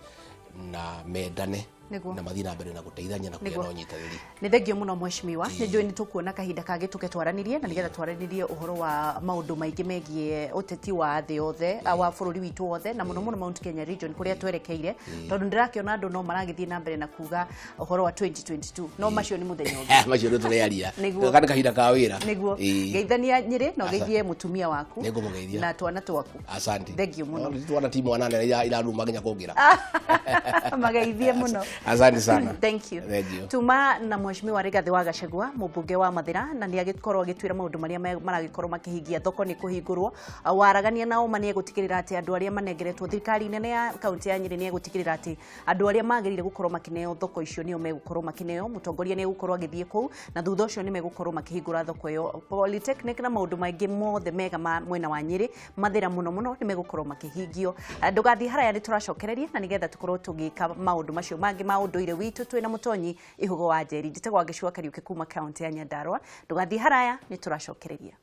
na mendane na mathiĩ na mbere na gũteithania na kũgĩa na ũnyitanĩri. Nĩ thengio mũno mheshimiwa, nĩ njũĩ nĩ tũkuona kahinda kangĩ tũke twaranĩrie na nĩgetha twaranĩrie ũhoro wa maũndũ maingĩ megiĩ ũteti wa thĩ yothe wa bũrũri witũ wothe na mũno mũno Mount Kenya region kũrĩa twerekeire tondũ ndĩrakĩona andũ no maragĩthiĩ na mbere na kuga ũhoro wa 2022 no macio nĩ mũthenya ũngĩ macio nĩ tũrearia gaka nĩ kahinda ka wĩra. Nĩguo geithania Nyĩrĩ na ũgeithie mũtumia waku na twana twaku. Asante, thengio mũno. Twana ti mwana nene iraruma nginya kũngĩra. Mageithie mũno. Asante sana. Thank you. Thank you. Tuma na mheshimiwa Rigathi wa Gachagua mũmbunge wa Mathĩra na nĩ agĩkorwo agĩtwĩra maũndũ marĩa maragĩkorwo makĩhingia thoko nĩ kũhingũrwo waragania nao ma nĩ egũtigĩrĩra atĩ andũ arĩa manengeretwo thirikari nene ya kaunti ya Nyĩrĩ nĩ egũtigĩrĩra atĩ andũ arĩa magĩrĩire gũkorwo makĩneo thoko icio nĩo megũkorwo makĩneo. Mũtongoria nĩ egũkorwo agĩthiĩ kũu na thutha ũcio nĩ megũkorwo makĩhingũra thoko ĩyo Polytechnic na maũndũ maingĩ mothe mega ma mwena wa Nyĩrĩ Mathĩra mũno mũno nĩ megũkorwo makĩhingio. Ndũgathiĩ haraya nĩ tũracokereria na nĩgetha tũkorwo tũgĩka maũndũ macio mangĩ ma ũndũire witũ twĩna mũtonyi Ihugo wa Njeri. Njĩtagwo Wangeci wa Kariũki kuma kaunti ya Nyandarua. Ndũgathiĩ haraya nĩ tũracokereria.